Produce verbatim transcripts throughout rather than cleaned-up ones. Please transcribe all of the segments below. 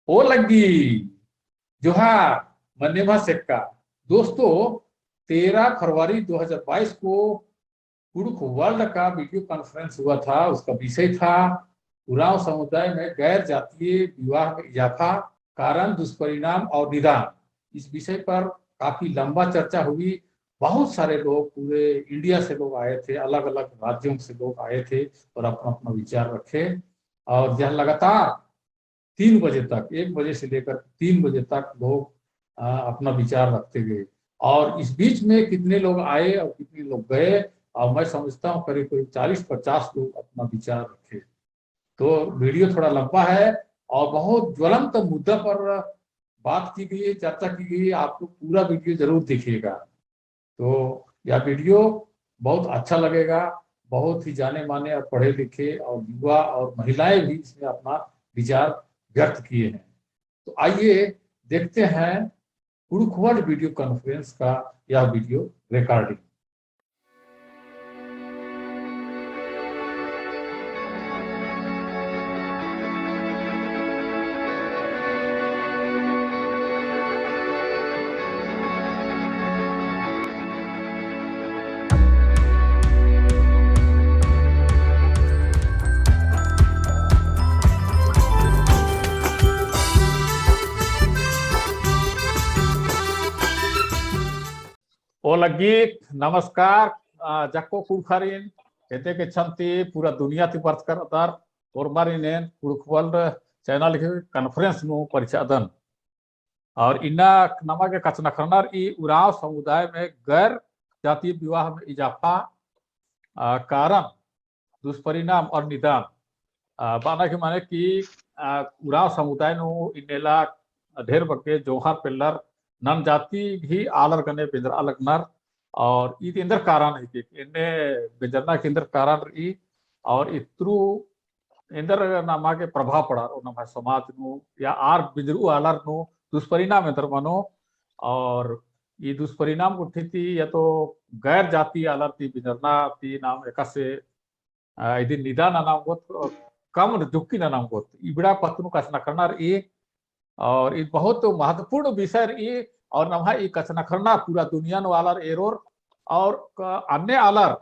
ओ लग्गी, जोहार, मन्नेमा सेक्का। दोस्तों, तेरह फरवरी दो हज़ार बाईस को कुँड़ुख़ World का video conference हुआ था। उसका विषय था उराँव समुदाय में गैर जातीय विवाह में इजाफा, कारण, दुष्परिणाम और निदान। इस विषय पर काफी लंबा चर्चा हुई। बहुत सारे लोग पूरे इंडिया से लोग आए थे, अलग-अलग राज्यों से लोग आए थे और अपना-अपना विचार रखे। और यह लगातार तीन बजे तक, एक बजे से लेकर तीन बजे तक लोग, अ, अपना विचार रखते गए। और इस बीच में कितने लोग आए और कितने लोग गए, और मैं समझता हूँ करीब करीब चालीस पचास लोग अपना विचार रखे। तो video थोड़ा लंबा है और बहुत ज्वलंत मुद्दा पर बात की गई है, चर्चा की गई है। आप लोग पूरा video जरूर देखिएगा। तो यह video बहुत अच्छा लगेगा। बहुत ही जाने माने और पढ़े लिखे और युवा और महिलाएं भी इसमें अपना विचार व्यक्त किए हैं। तो आइए देखते हैं कुँड़ुख़ World video conference का यह video recording। ओ लग्गी, नमस्कार, अ, जक्को कुँड़ुख़ारिन, एते के छन्ती पूरा दुनिया ती बरचकर अदर, ओर्मारिन एन कुँड़ुख़ World channel के conference नू परिछादन। और इन्ना नमा गे कछनखरनर ई उराँव समुदाय में गैर जातीय विवाह में इजाफा, अ, कारण, दुष्परिणाम और निदान। अ, बअना की माने कि, अ, उराँव समुदाय नू इन्नेला ढेर बग्गे जोंख़र पेल्लर नन जाति ही आलर गने बेंजरआ लगनर। और ईद एन्देर कारण है कि एन्ने बेंजरना की एन्देर कारण रई और इत्रु एन्देर नमा गे प्रभाव पड़ार, ओ नम्है समाज नू या आर बेंजरऊ आलर नू दुष्परिणाम एन्देर मनो। और ई दुष्परिणाम गुट्ठी ती या तो गैर जाति आलर ती बेंजरना ती नाम एकासे, अ, इदिन निदान नना ओंगोत, अ, कम जुक्की नना ओंगोत। इबड़ा पत्त नू कछनखरना रई, और ई बहुत महत्वपूर्ण विषय रई, और नम्है ई कछनखरना पूरा दुनिया नू आलर एरोर, और क-, अन्ने आलर,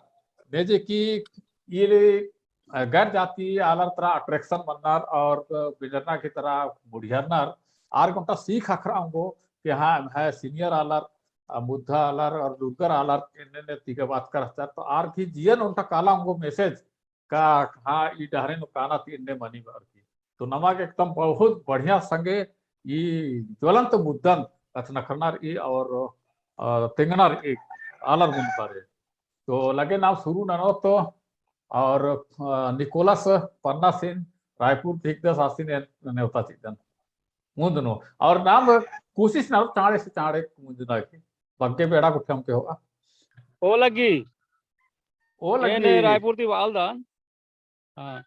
ने जे कि ई ले, अ, गैर जाति आलर तरा attraction मन्नर और, अ, बेंजरना की तरा मुड़िहरनर, आर गे ओन्टा सीख अख़रआ ओंगो कि हाँ, एम्है senior आलर, अ, मुद्धा आलर और लूरगर आलर एन्ने एन्ने तिंगा बाचका रहचर, तो आर गही जियन ओन्टा काला ओंगो message का, हाँ, ई डहरे नू काना ती एन्ने मनी बअर की। तो नमा गे एकदम बहुत बढ़िया संगे ई ज्वलंत मुद्दन कछनखरना रई और, अ, तेंगना रई आलर मुन्द बारे। तो लगे नाम शुरू ननोत तो, और, अ, निकोलस पन्नासिन रायपुर ती हिकदस, आसिन एन नेवता चिअदन। मुन्द नू। और नाम कोशिश ननोत चाँड़े से चाँड़े मुन्द नना की। बग्गे बेड़ा गुट्ठी अमके होआ। ओ लग्गी। ओ लग्गी। एन रायपुर ती बआलदन। हाँ।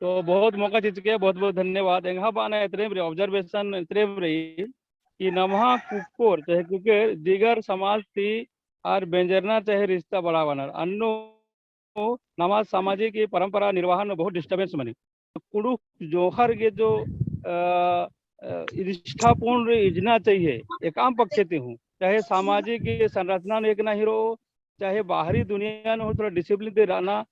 तो बहुत मौका चिच्चके, बहुत बहुत धन्यवाद। एंग्है बअना इतरेम रई, observation इतरेम रई कि नम्है कुक्कोर चाहे कुकेर दिगर समाज ती आर बेंजरना चाहे रिश्ता बढ़ाबअनर। अन्नु नम्है सामाजिक परंपरा निर्वाहन में बहुत disturbance मनी। कुँड़ुख़ जोंख़र गे जो, अ, अ, रिश्तापूर्ण इजना चाहिए, एकअम पक्ष ती हूँ, चाहे सामाजिक संरचना नू एकना ही रओ, चाहे बाहरी दुनिया नू हूँ थोड़ा discipline ती रअना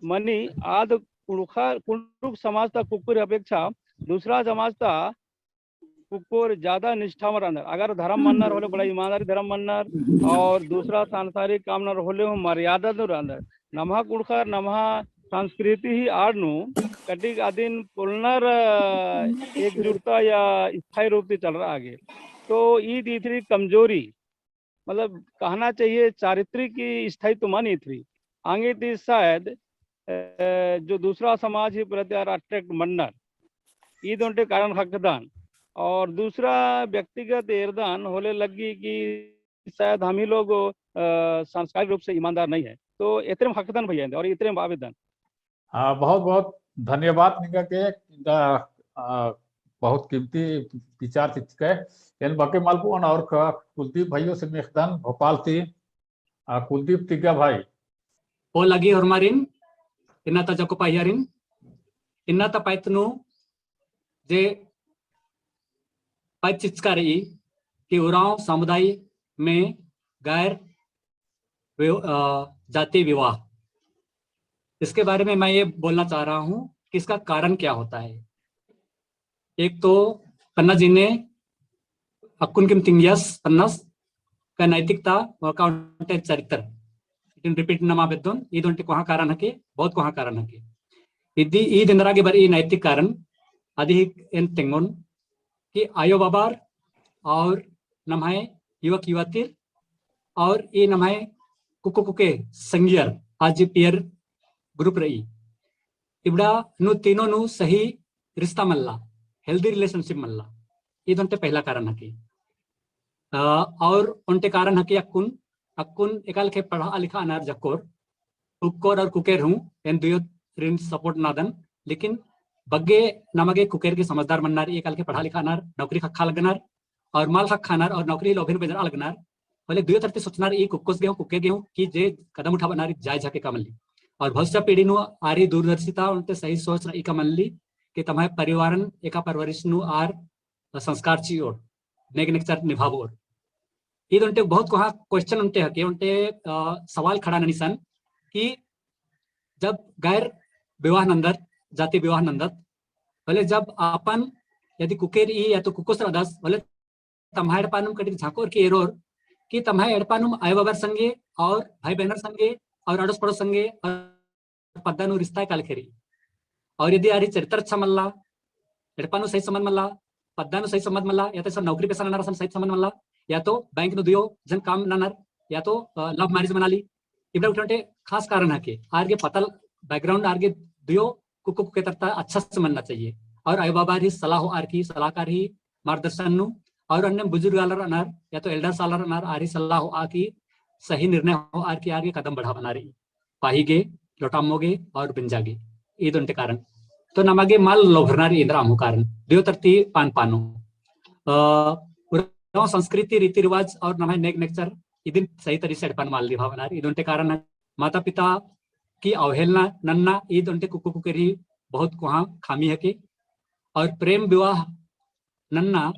मनी। आद कुँड़ुख़ा, कुँड़ुख़ समाज ता कुक्कोर अपेक्षा दूसरा समाज ता कुक्कोर ज्यादा निष्ठा मल रअनर। अगर धर्म मन्नर होले बड़ा ईमानदारी धर्म मन्नर, और दूसरा सांसारिक काम नर होले हूँ मर्यादा नू रअनर। नम्है कुँड़ुख़र, नम्है संस्कृति ही आड़ नू कटिक अदिन पोल्लनर, अ, एकजुटता या स्थायी रूप ती चलरआ गे। तो ईद इथरी कमजोरी, मतलब कहना चाहिए चारित्रिक स्थायित्व मनी इथरी। आंगे ती शायद, अ, जो दूसरा समाज ही प्रति आर attract मन्नर, ईद ओन्टे कारण ख़क्खदन। और दूसरा व्यक्तिगत एरदन होले लग्गी कि शायद हम ही लोग, अ, सांस्कारिक रूप से ईमानदार नहीं है। तो इतरेम ख़क्खदन भैया, और इतरेम बाबेदन। हाँ, बहुत बहुत धन्यवाद निंगा गे, इन्दा, अ, बहुत कीमती विचार चिच्चके। एन बग्गे मल बओन और क-, कुलदीप भइयो से मेख़दन भोपाल ती। अ, कुलदीप तिग्गा भाई। ओ लग्गी होरमारिन, इन्ना ता जको पहियारिन, इन्ना ता पैत नू जे पच्चीस का रही कि उरांव समुदाय में गैर विव-, अ, जातीय विवाह, इसके बारे में मैं ये बोलना चाह रहा हूँ कि इसका कारण क्या होता है। एक तो पन्ना जिन्ने अक्कुन किम तिंगियस पन्नस का नैतिकता व का ओन्टे चरित्र। इदिन repeat नमा बेद्दोन, ईद ओन्टे कोहाँ कारण हके, बहुत कोहाँ कारण हके। इदी ईद एन्दरा गे बरई नैतिक कारण, अदी ही एन तेंगोन कि आयो बाबार और नम्है युवक युवतीर और ई नम्है कुक्को कुक्के संगियर, आज peer group रई। इबड़ा नू तीनों नू सही रिश्ता मल्ला, healthy relationship मल्ला। ईद ओन्टे पहला कारण हके। अ, और ओन्टे कारण हके अक्कुन, अक्कुन एका लेखे पढ़ा लिखा अनार जक्कोर, कुक्कोर और कुकेर हूँ, एन दुयो रिन support नादन, लेकिन बग्गे नमा गे कुकेर गे समझदार मन्ना रई, एका लेखे पढ़ा लिखा अनार, नौकरी ख़क्खा लगनर, और मल ख़क्खनर और नौकरी लोभिन बेंजरा लगनर, होले दुयो तरती सोचनर ई कुक्कोस गे हूँ, कुक्केर गे हूँ कि जे कदम उठाबअनर जायज हके का मल्ली। और भविष्य पीढ़ी नू आर ही दूरदर्शिता ओन्टे सही सोच रई का मल्ली कि तम्है परिवारन एका परवरिश नू आर संस्कार चिओर, नेग नेगचार निभाबओर। ईद ओन्टे बहुत कोहाँ question ओन्टे हके, ओन्टे, अ, सवाल खड़ा ननी सन कि जब गैर विवाह नन्दत, जाति विवाह नन्दत, होले जब अपन यदि कुकेर ई या तो कुक्कोस रअदस, होले तम्है एड़पा नुम कटिक झाँकोर की एरोर कि तम्है एड़पा नुम आयो बाबार संगे और भाई बहनर संगे और अड़ोस पड़ोस संगे और पद्दा नू रिश्ता एका लेखे रई। और यदि आर ही चरित्र अच्छा मल्ला, एड़पा नू सही संबंध मल्ला, पद्दा नू सही संबंध मल्ला, या तो एसन नौकरी पेशा ननर असन सही संबंध मल्ला, या तो बैंक नू दुयो जन काम ननर, या तो, अ, love marriage मना ली। इबड़ा उठे ओन्टे खास कारण हके, आर गे पतल background आर गे दुयो कुक्को कुक्के तरता अच्छा से मनना चाहिए। और आयो बाबार ही सलाह होअर की, सलाहकार ही मार्गदर्शन नू, और अन्ने बुजुर्ग आलर रअनर, या तो elders आलर रअनर, आर ही सलाह होअर की, सही निर्णय होअर की आर गे कदम बढ़ाबअना रई। पाही गे, लोटा अम्मो गे और बेंजा गे। ईद ओन्टे कारण। तो नमा गे मल लोभरना रई एन्दरा अम्म हूँ कारण। दुयो तरती पान पानो। अ, उरांव संस्कृति, रीति रिवाज और नम्है नेग नेगचार इदिन सही तरी से एड़पा नू मल निभाबअना रई। ईद ओन्टे कारण है। माता पिता की अवहेलना नन्ना ईद ओन्टे कुक्को कुक्केर ही बहुत कोहाँ खामी हके। और प्रेम विवाह नन्ना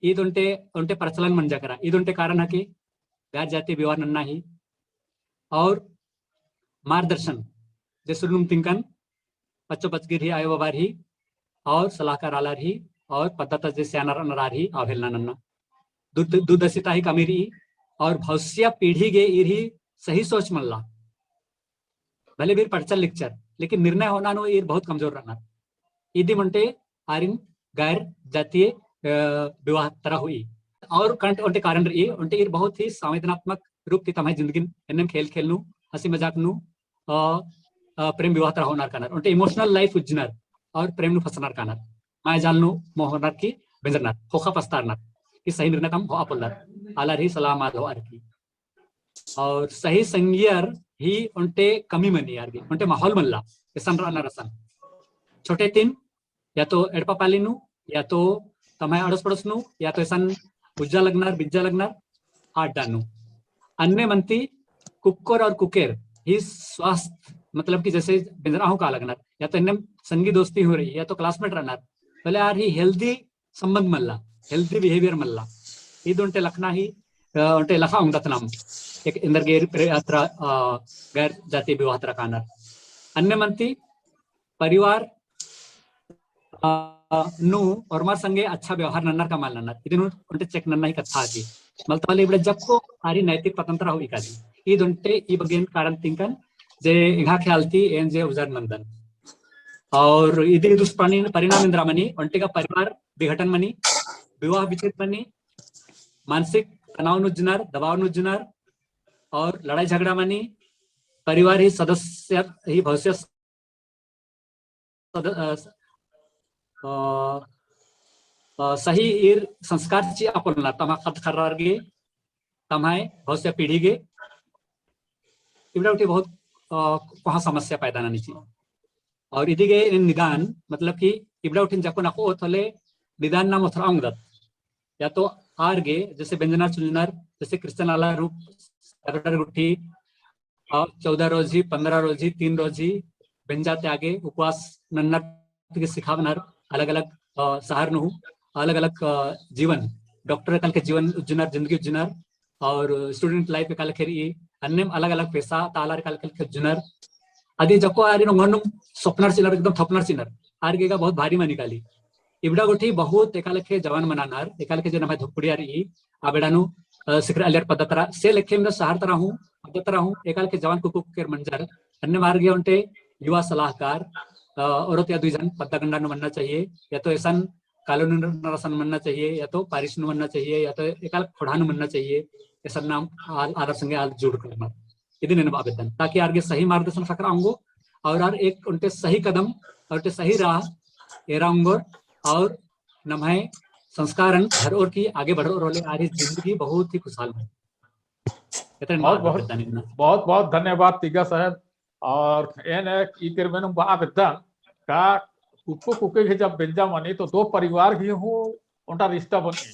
ईद ओन्टे, ओन्टे प्रचलन मंजा केरा। ईद ओन्टे कारण हके गैर जातीय विवाह नन्ना ही। और मार्गदर्शन, जे सुरनुम तिंकन, पच्चो पचगिर ही आयो बाबार ही, और सलाहकार आलर ही, और पद्दा ता जे स्यानर अनर आर ही, अवहेलना नन्ना। दूर-, दूरदर्शिता ही कमी रई, और भविष्य पीढ़ी गे ईर ही सही सोच मल्ला। भले भी ईर पढ़चर लिखचर, लेकिन निर्णय होना नू ईर बहुत कमजोर रअनर। इदिम ओन्टे आरिन गैर जातीय, अ, विवाह तरा होई। और कन्ट ओन्टे कारण रई, ओन्टे ईर बहुत ही संवेदनात्मक रूप ती तम्है जिंदगिन एन्नेम खेल खेल नू, हँसी मजाक नू, अ, अ, प्रेम विवाह तरा होअनर कानर। ओन्टे emotional life उज्जनर और प्रेम नू फँसनर कानर। माय जाल नू मोहनर की बेंजरनर, ख़ोख़ा पछतारनर कि सही निर्णय तम होआ पोल्लर। आलर ही सलाह मल होअर की। और सही संगियर ही ओन्टे कमी मनी आर गे, ओन्टे माहौल मल्ला, एसन रअनर असन। छोटे तिन, या तो एड़पा पाली नू, या तो तम्है अड़ोस पड़ोस नू, या तो एसन उज्जा लगनर, बिज्जा लगनर, अड्डा नू। अन्ने मन्ती कुक्कोर और कुकेर ही स्वास्थ्य, मतलब कि जैसे बेंजरा हूँ का लगनर, या तो एन्ने संगी दोस्ती हूँ रई, या तो classmate रअनर, भले आर ही healthy संबंध मल्ला, healthy behaviour मल्ला। ईद ओन्टे लखना ही, अ, ओन्टे लखा ओंगदत नाम। एक एन्देरगे प्रे-, अ, तरा, अ, गैर जातीय विवाह तरा कानर। अन्ने मन्ती परिवार, अ, नू ओर्मर संगे अच्छा व्यवहार नन्नर का मल नन्नर। इदिन ओन्टे check नन्ना ही कत्था आदी। मलतब ले इबड़ा जक्को आर ही नैतिक पतन तरा होई कादी। ईद ओन्टे ई बग्गेन कारण तिंकन जे एंग्है ख्याल ती एन जे उजर नन्दन। और इदी दुष्परिणाम एन्देरा मनी, ओन्टे का परिवार विघटन मनी, विवाह विच्छेद मनी, मानसिक तनाव नू उज्जनर, दबाव नू उज्जनर, और लड़ाई झगड़ा मनी, परिवार ही सदस्य ही भविष्य सद-, अ, स-, अ, अ, सही ईर संस्कार चिआ पोल्लनर, तम्है ख़द्द ख़र्रर गे, तम्है भविष्य पीढ़ी गे, इबड़ा उठी बहुत, अ, कोहाँ समस्या पैदा ननी चिई। और इदी गे निदान, मतलब कि इबड़ा उठिन जक्कुन अख़ोत होले निदान नाम ओथरा ओंगदत। या तो आर गे, जैसे बेंजनर चुंजनर, जैसे Christian आलर हूँ, सैकड़र गुट्ठी, और चौदह रोज ही, पन्द्रह रोज ही, तीन रोज ही, बेंजा ती आगे उपवास नन्नर गे सिखाबअनर, अलग-अलग, अ, शहर नू हूँ। अलग-अलग, अ, जीवन, डॉक्टर एकालेखे जीवन उज्जनर, जिंदगी उज्जनर, और student life एकालेखे रई, अन्नेम अलग-अलग पेशा ता आलर एकालेखे उज्जनर। अदी जको आरिन ओंगोनुम सोपनर चिनर, एकदम थोपनर चिनर, आर गे गा बहुत भारी मनी काली। इबड़ा गुट्ठी बहुत एकालेखे जवान मना रअनर, एकालेखे जो नम्है धोकड़िया रई, आ बेड़ा नू, अ, सिखरआ लगियर पद्दा तरा, से लेखे में शहर तरा हूँ, पद्दा तरा हूँ, एकालेखे जवान कुक्को कुक्केर मंजर, अन्नेम आर गे ओन्टे युवा सलाहकार, अ, औरत या दुई जन पद्दा गंडा नू मन्ना चाहिए, या तो एसन colony नू रअनर असन मन्ना चाहिए, या तो parish नू मन्ना चाहिए, या तो एकाल खोंड़हा नू मन्ना चाहिए, एसन नाम आल-, आलर संगे आल जुड़ करना। इदिन एन बआ बेद्दन, ताकि आर गे सही मार्गदर्शन ख़क्खरआ ओंगो, और आर एक ओन्टे सही कदम, और ओन्टे सही राह एरा ओंगोर, और नम्है संस्कारन धरओर की आगे बढ़ओर होले आर ही जिंदगी बहुत ही खुशहाल होई। एतने बहुत, बआ बहुत, बेद्दन इन्ना। बहुत, बहुत धन्यवाद तिग्गा साहब। और एन एक ई तेर मेनुम बआ बेद्दन का कुक्को कुक्के गही जब बेंजा मनी तो दो परिवार गही हूँ ओन्टा रिश्ता बनी।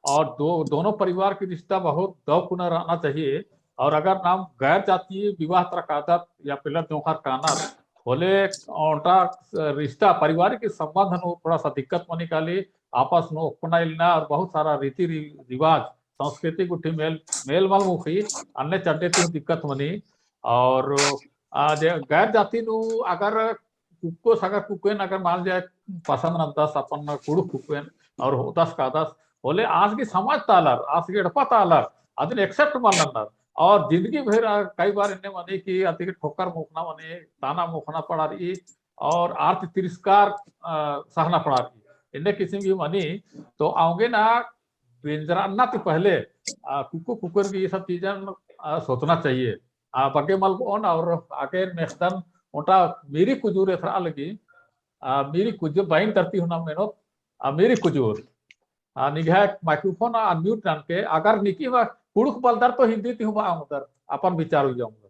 और दो, दोनों परिवार की रिश्ता बहुत दव कुना रहना चाहिए। और अगर नाम गैर जातीय विवाह तरा कादत या पेल्लर जोंख़र कानर, होले ओन्टा रिश्ता, पारिवारिक संबंध नू थोड़ा सा दिक्कत मनी काली, आपस नू ओक्कना इलना और बहुत सारा रीति रि-, रिवाज, संस्कृति गुट्ठी मेल, मेल मल मुखी, अन्ने चड्डे ती दिक्कत मनी। और, आ, जे गैर जाति नू अगर कुक्कोस अगर कुक्कोन अगर मान जाए पसंद नन्दस अपन कुँड़ुख़ कुक्कोन और होदस कादस, होले आस गही समाज ता आलर, आस गही एड़पा ता आलर, अदिन accept मल नन्नर। और जिंदगी भर, आ, कई बार एन्ने मनी कि अदिगे ठोकर मोख़ना मनी, ताना मोख़ना पड़ा रई, और आर ती तिरस्कार, आ, सहना पड़ा रई। एन्ने किसिम गही मनी, तो औंगे ना बेंजरना ती पहले, आ, कुक्को कुक्कोर गही ये सब चीजन, आ, सोचना चाहिए। आ, बग्गे मल बओन और आगे मेख़दन ओन्टा मीरी कुजूर एथरआ लगी, आ, मीरी कुजूर बइन तरती हूँ नाम मेनोत, आ, मीरी कुजूर। आ, निंग्है microphone unmute ननके, अगर निकी मा कुँड़ुख़ बलदर तो हिंदी ती हूँ बआ ओंगदर, अपन विचार उइया ओंगदर।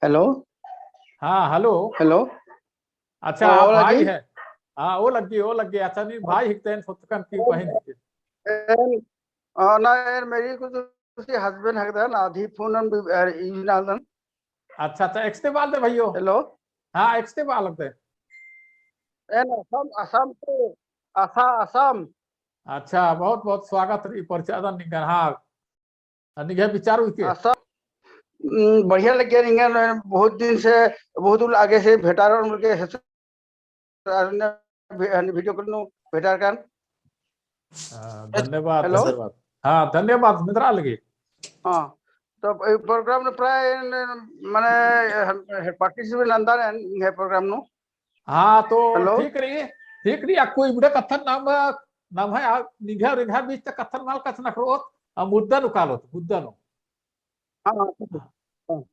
Hello। हाँ, hello। Hello। अच्छा, ओ, आप भाई लग्गी? है। हाँ, ओ लग्गी, ओ लग्गी। अच्छा, नी भाई हिकदन सोचकन की ओ, बहिन हिकदन। एन, आ, ना, एन मेरी कुछ उसी husband हिकदन, आधी phone हम भी, आ, use ना दन। अच्छा, अच्छा, एकस्ते बाल दे भइयो। Hello। हाँ, एकस्ते बाल दे। एन असम, असम से, असा-, असम। अच्छा, बहुत, बहुत स्वागत रई परिचय दन निंगन, हाँ। आ, निंग्है विचार उइके? असम, उम, बढ़िया लग्गिया निंगन, बहुत दिन से, बहुत उल आगे से भेंटारओन बोल के, आ, video call नू भेंटारकन। आ, धन्यवाद, hello। धन्यवाद। हाँ, धन्यवाद, मेंदरआ लगी। हाँ, तो ए program नू प्राय न, मने, हम, participate नंदन है program नू। हाँ, तो hello। ठीक रई, ठीक रई, अक्कु इबड़ा कत्थन नाम, नम्है आ, निंग्है, निंग्है बीच ता कत्थन मल कछनखरओत, आ, मुद्दा नू कालोत, मुद्दा नू। हाँ, हाँ, ठीक है। हाँ।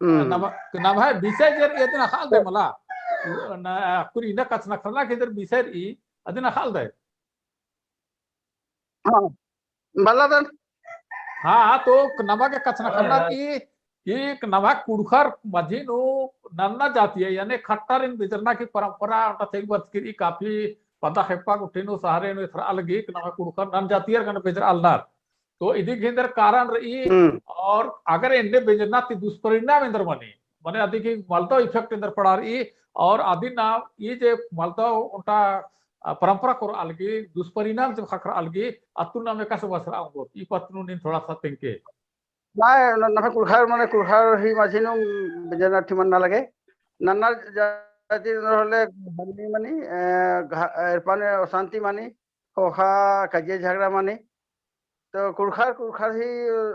हम्म। नम्है, नम्है विषय जे रई अदिन अख़ालदय मला। न, अक्कुन इन्ना कछनखरना की जे विषय रई, अदिन अख़ालदय। हाँ, बल्ला दन। हाँ, तो नमा गे कछनखरना की, कि नमा कुँड़ुख़र मझी नू नन्ना जातियर, यानी खट्टरिन बेंजरना की परंपरा ओन्टा तेंगबचकी रई, काफी पद्दा खेप्पा गुट्ठी नू शहरे नू एथरआ लगी कि नमा कुँड़ुख़र नन्ना जातियर गने बेंजरआ लगनर। तो इदी गही एन्देर कारण रई, हम्म। और अगर एन्ने बेंजरना ती दुष्परिणाम एन्देर मनी, मने अदी गही मलदव effect एन्देर पड़ा रई, और अदिन नाम ई जे मलदव ओन्टा, अ, परंपरा कोरआ लगी, दुष्परिणाम जे ख़क्खरआ लगी, अत्तुन नाम एकासे बछरआ ओंगोत, ई पत्त नू नीन थोड़ा सा तेंगके। ना, न-, नम्है कुँड़ुख़र, मने कुँड़ुख़र ही मझी नू बेंजरना ती मन्ना लगे। नन्ना जाति होले घनी मनी, अ, घ-, एड़पा नू अशांति मनी, ख़ोख़ा कजिया झगड़ा मनी। तो कुँड़ुख़र, कुँड़ुख़र ही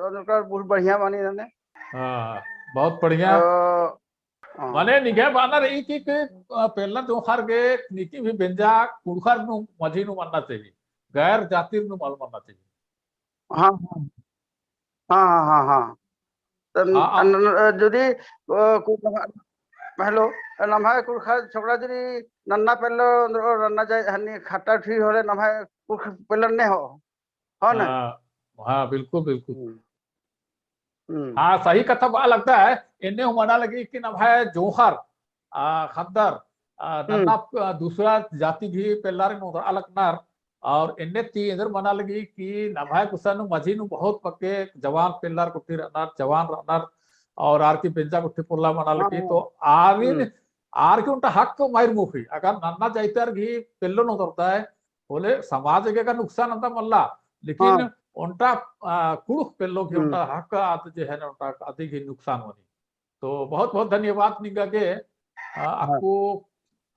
ओन्टा बहुत बढ़िया मनी नन्ने। हाँ, बहुत बढ़िया। तो, हाँ। मने निंग्है बअना रई कि, कि, अ, पेल्लर जोंख़र गे नीकी भी बेंजा कुँड़ुख़र नू मझी नू मन्ना चाहिए, गैर जातिर नू मल मन्ना चाहिए। हाँ, हाँ। हाँ, हाँ, हाँ, हाँ। तो हाँ, न-, न-, न-, जुदी, अ, कु-, नम्है, hello, नम्है कुँड़ुख़र छोकरा जुदी नन्ना पेल्लो, नन्ना जाए, हन्नी खट्टा ठीक होले नम्है कुँड़ुख़ पेल्लो ने हो। हाँ ना? हाँ, हाँ, बिल्कुल, बिल्कुल। हम्म। हम्म। हाँ, सही कत्था बआ लगदय, एन्ने हूँ मना लगी कि नम्है जोंख़र, आ, ख़द्दर, आ, हम्म। नन्ना, आ, दूसरा जाति गही पेल्लारिन ओन्दरआ लगनर, और एन्ने ती एन्देर मना लगी कि नम्है गुसन नू मझी नू बहुत बग्गे जवान पेल्लर गुट्ठी रअनर, जवान रअनर, और आर की बेंजा गुट्ठी पोल्ला मना लगी, हाँ, तो आरिन, हम्म। आर की ओन्टा हक मइर मुखी, अगर नन्ना जाइतर गही पेल्लोन ओन्दरदय, होले समाज गे का नुकसान अत्ता मल्ला, लेकिन हाँ। ओन्टा, आ, कुँड़ुख़ पेल्लो की हम्म। ओन्टा हक आद जे है ना, ओन्टा अदी गही नुकसान मनी। तो बहुत बहुत धन्यवाद निंगा गे, आ, हाँ। अक्कु,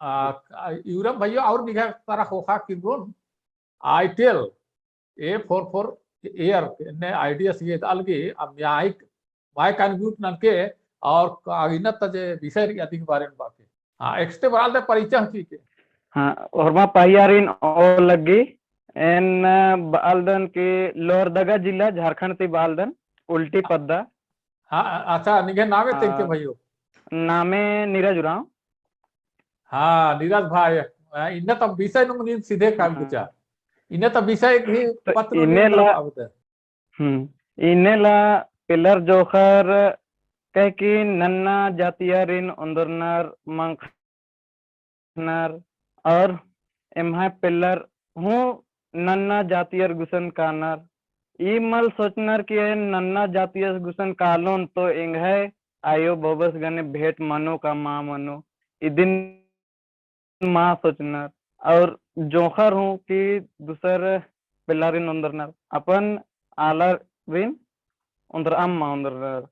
आ, आ, इवरम भइयो और निंगा तरा ख़ोख़ा किर्रोन, Itel A four four Air एन्ने ideas गे अलगे, आ mic, mic unmute ननके और का इन्ना ता जे विषय रई अदी गही बारे में बाके। हाँ, एकस्ते बराल दे परिचय हूँ ठीक है। हाँ, होरमा पहियारिन ओ लग्गी, एन बआलदन कि लोहरदगा जिला झारखंड ती बआलदन, उल्टी पद्दा। हाँ, अच्छा, निंग्है नामे तेंगके हाँ, भइयो? नामे नीरज उराँव। हाँ, नीरज भाई, आ, इन्ना ता विषय नू नीन सीधे काम हाँ। कुचा। इन्ना ता विषय ही तो पत्र इन्ने ला, हम्म, इन्ने ला पेल्लर जोंख़र कहे कि नन्ना जातियारिन ओन्दरनर, मंखनर, और एम्है पेल्लर हूँ नन्ना जातियर गुसन कानर। ई मल सोचनर कि एन नन्ना जातियर गुसन कालोन तो एंग्है आयो बबस गने भेंट मनो का मा मनो, इदिन मा सोचनर। और जोंख़र हूँ कि दूसर पेल्लारिन ओन्दरनर, अपन आलारिन ओन्दरअम मा ओन्दरनर।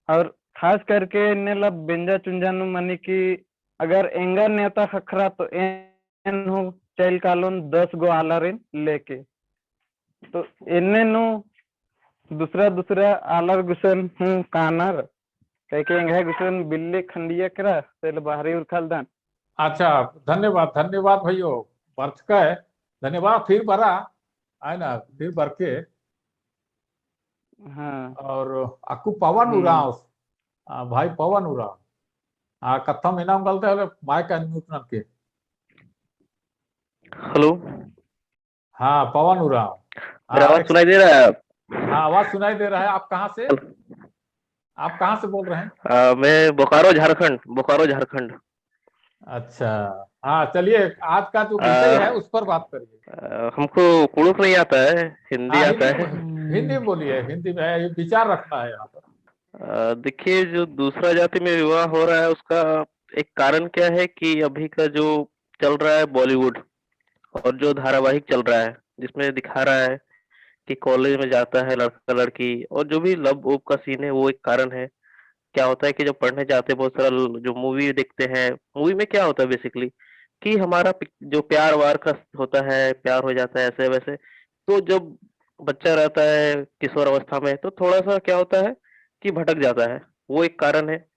और खास करके एन्ने ला बेंजा चुंजा नू मनी कि अगर एंगा नेता ख़क्खरा तो एन हूँ चइल कालोन दस गो आलारिन लेके। तो एन्ने नू दूसरा दूसरा आलर गुसन हूँ कानर, कहे कि एंग्है गुसन बिल्ली खंडिया केरा, तेल बाहरी उरखालदन। अच्छा, धन्यवाद, धन्यवाद भइयो, बरचकय, धन्यवाद, फिर बरा, आय ना, फिर बरके। हाँ। और अक्कु पवन हम्म। उराँव, आ, भाई पवन उराँव, आ, कत्थम इन्ना ओंगलदय होले mic unmute ननके। Hello। हाँ, पवन उराँव। मेरा हाँ, आवाज एक सुनाई दे रहा है? हाँ, आवाज सुनाई दे रहा है। आप कहाँ से? आप कहाँ से बोल रहे हैं? अ, मैं बोकारो, झारखंड, बोकारो, झारखंड। अच्छा, हाँ, चलिए, आज का जो विषय अ, है, उस पर बात करिए। अ, हमको कुड़ुख नहीं आता है, हिंदी हाँ, आता हिंदी है। में, हिंदी में बोलिए, हिंदी में विचार रखना है यहाँ पर। अ, देखिए, जो दूसरा जाति में विवाह हो रहा है, उसका एक कारण क्या है कि अभी का जो चल रहा है Bollywood, और जो धारावाहिक चल रहा है, जिसमें दिखा रहा है कि college में जाता है लड़का लड़की, और जो भी love वव का scene है, वो एक कारण है। क्या होता है कि जब पढ़ने जाते हैं, बहुत सारा ल-, जो movie देखते हैं, movie में क्या होता है basically कि हमारा पिक-, जो प्यार वार का होता है, प्यार हो जाता है ऐसे वैसे, तो जब बच्चा रहता है किशोर अवस्था में, तो थोड़ा सा क्या होता है कि भटक जाता है, वो एक कारण है।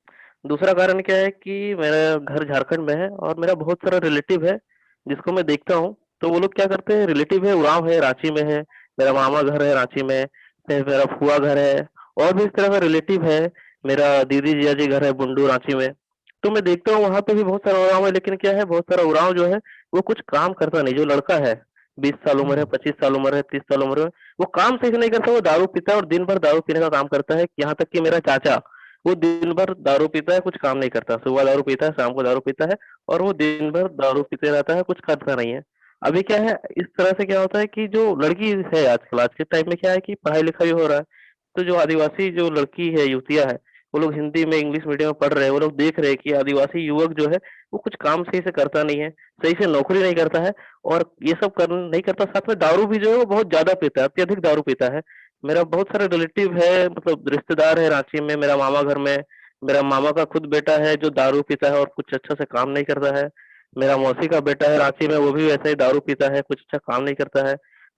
दूसरा कारण क्या है कि मेरा घर झारखंड में है और मेरा बहुत सारा relative है, जिसको मैं देखता हूँ, तो वो लोग क्या करते हैं, relative है, उराँव है, राँची में है, मेरा मामा घर है राँची में, फिर मेरा फुआ घर है, और भी इस तरह का relative है, मेरा दीदी जियाजी घर है बुंडू, राँची में। तो मैं देखता हूँ वहाँ पे भी बहुत सारा उराँव है, लेकिन क्या है, बहुत सारा उराँव जो है, वो कुछ काम करता नहीं। जो लड़का है, बीस साल उम्र है, हम्म। पच्चीस साल उम्र है, तीस साल उम्र है, वो काम सही से नहीं करता, वो दारू पीता है और दिन भर दारू पीने का काम करता है। यहाँ तक कि मेरा चाचा, वो दिन भर दारू पीता है, कुछ काम नहीं करता। सुबह दारू पीता है, शाम को दारू पीता है और वो दिन भर दारू पीते रहता है, कुछ करता नहीं है। अभी क्या है, इस तरह से क्या होता है कि जो लड़की है आजकल, आज के time में क्या है कि पढ़ाई लिखाई हो रहा है, तो जो आदिवासी जो लड़की है, युवतियाँ है, वो लोग हिंदी में, English medium में पढ़ रहे हैं, वो लोग देख रहे हैं कि आदिवासी युवक जो है, वो कुछ काम सही से करता नहीं है, सही से नौकरी नहीं करता है, और ये सब कर, नहीं करता, साथ में दारू भी जो है, वो बहुत ज़्यादा पीता है, अत्यधिक दारू पीता है। मेरा बहुत सारा relative है, मतलब रिश्तेदार है राँची में, मेरा मामा घर में, मेरा मामा का खुद बेटा है जो दारू पीता है और कुछ अच्छा से काम नहीं करता है। मेरा मौसी का बेटा है राँची में, वो भी वैसे ही दारू पीता है, कुछ अच्छा काम नहीं करता है।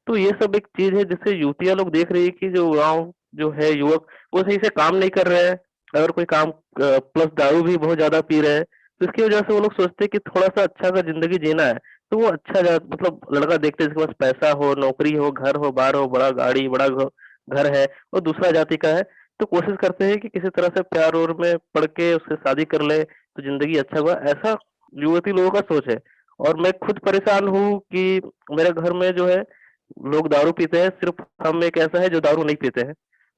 तो ये सब एक चीज़ है जिससे युवतियाँ लोग देख रही है कि जो गाँव जो है युवक, वो सही से काम नहीं कर रहे हैं, अगर कोई काम, अ, plus दारू भी बहुत ज़्यादा पी रहे हैं, तो इसकी वजह से वो लोग सोचते हैं कि थोड़ा सा अच्छा अगर ज़िंदगी जीना है, तो वो अच्छा जा-, मतलब लड़का देखते हैं जिसके पास पैसा हो, नौकरी हो, घर हो, बार हो, बड़ा गाड़ी, बड़ा घ-, घर है, वो दूसरा जाति का है, तो कोशिश करते हैं कि किसी तरह से प्यार और में पड़ के उससे शादी कर ले, तो ज़िंदगी अच्छा हुआ, ऐसा युवती लोगों का सोच है। और मैं खुद परेशान हूँ कि मेरे घर में जो है, लोग दारू पीते हैं, सिर्फ हम एक ऐसा है जो दारू नहीं पीते हैं।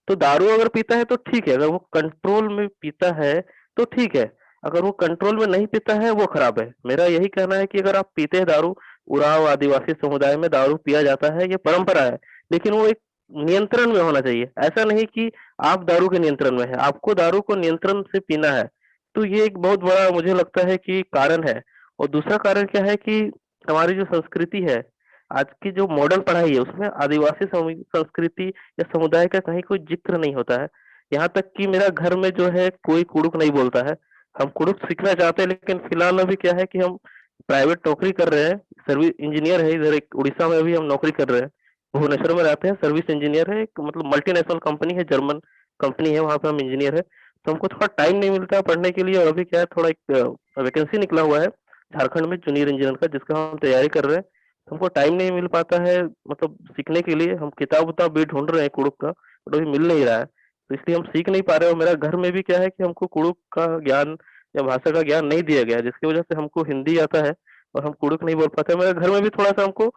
तो दारू अगर पीता है तो ठीक है, अगर वो control में पीता है तो ठीक है, अगर वो control में नहीं पीता है वो खराब है। मेरा यही कहना है कि अगर आप पीते हैं दारू, उराँव आदिवासी समुदाय में दारू पिया जाता है, ये परंपरा है, लेकिन वो एक नियंत्रण में होना चाहिए। ऐसा नहीं कि आप दारू के नियंत्रण में हैं, आपको दारू को नियंत्रण से पीना है। तो ये एक बहुत बड़ा मुझे लगता है कि कारण है। और दूसरा कारण क्या है कि हमारी जो संस्कृति है, आज की जो modern पढ़ाई है, उसमें आदिवासी समुदाय, संस्कृति या समुदाय का कहीं कोई जिक्र नहीं होता है। यहाँ तक कि मेरा घर में जो है, कोई कुड़ुख नहीं बोलता है। हम कुड़ुख सीखना चाहते हैं, लेकिन फिलहाल अभी क्या है कि हम private नौकरी कर रहे हैं, service engineer है, इधर एक उड़ीसा में अभी हम नौकरी कर रहे हैं, भुवनेश्वर में रहते हैं, service engineer है, एक मतलब multinational company है, German company है, वहाँ पे हम engineer है। तो हमको थोड़ा time नहीं मिलता है पढ़ने के लिए, और अभी क्या है, थोड़ा एक vacancy निकला हुआ है झारखंड में junior engineer का, जिसका हम तैयारी कर रहे हैं। तो हमको time नहीं मिल पाता है, मतलब सीखने के लिए। हम किताब उताब भी ढूंढ रहे हैं कुड़ुख का, but अभी मिल नहीं रहा है, तो इसलिए हम सीख नहीं पा रहे हैं। और मेरा घर में भी क्या है कि हमको कुड़ुख का ज्ञान या भाषा का ज्ञान नहीं दिया गया, जिसकी वजह से हमको हिंदी आता है और हम कुड़ुख नहीं बोल पाते। मेरे घर में भी थोड़ा सा हमको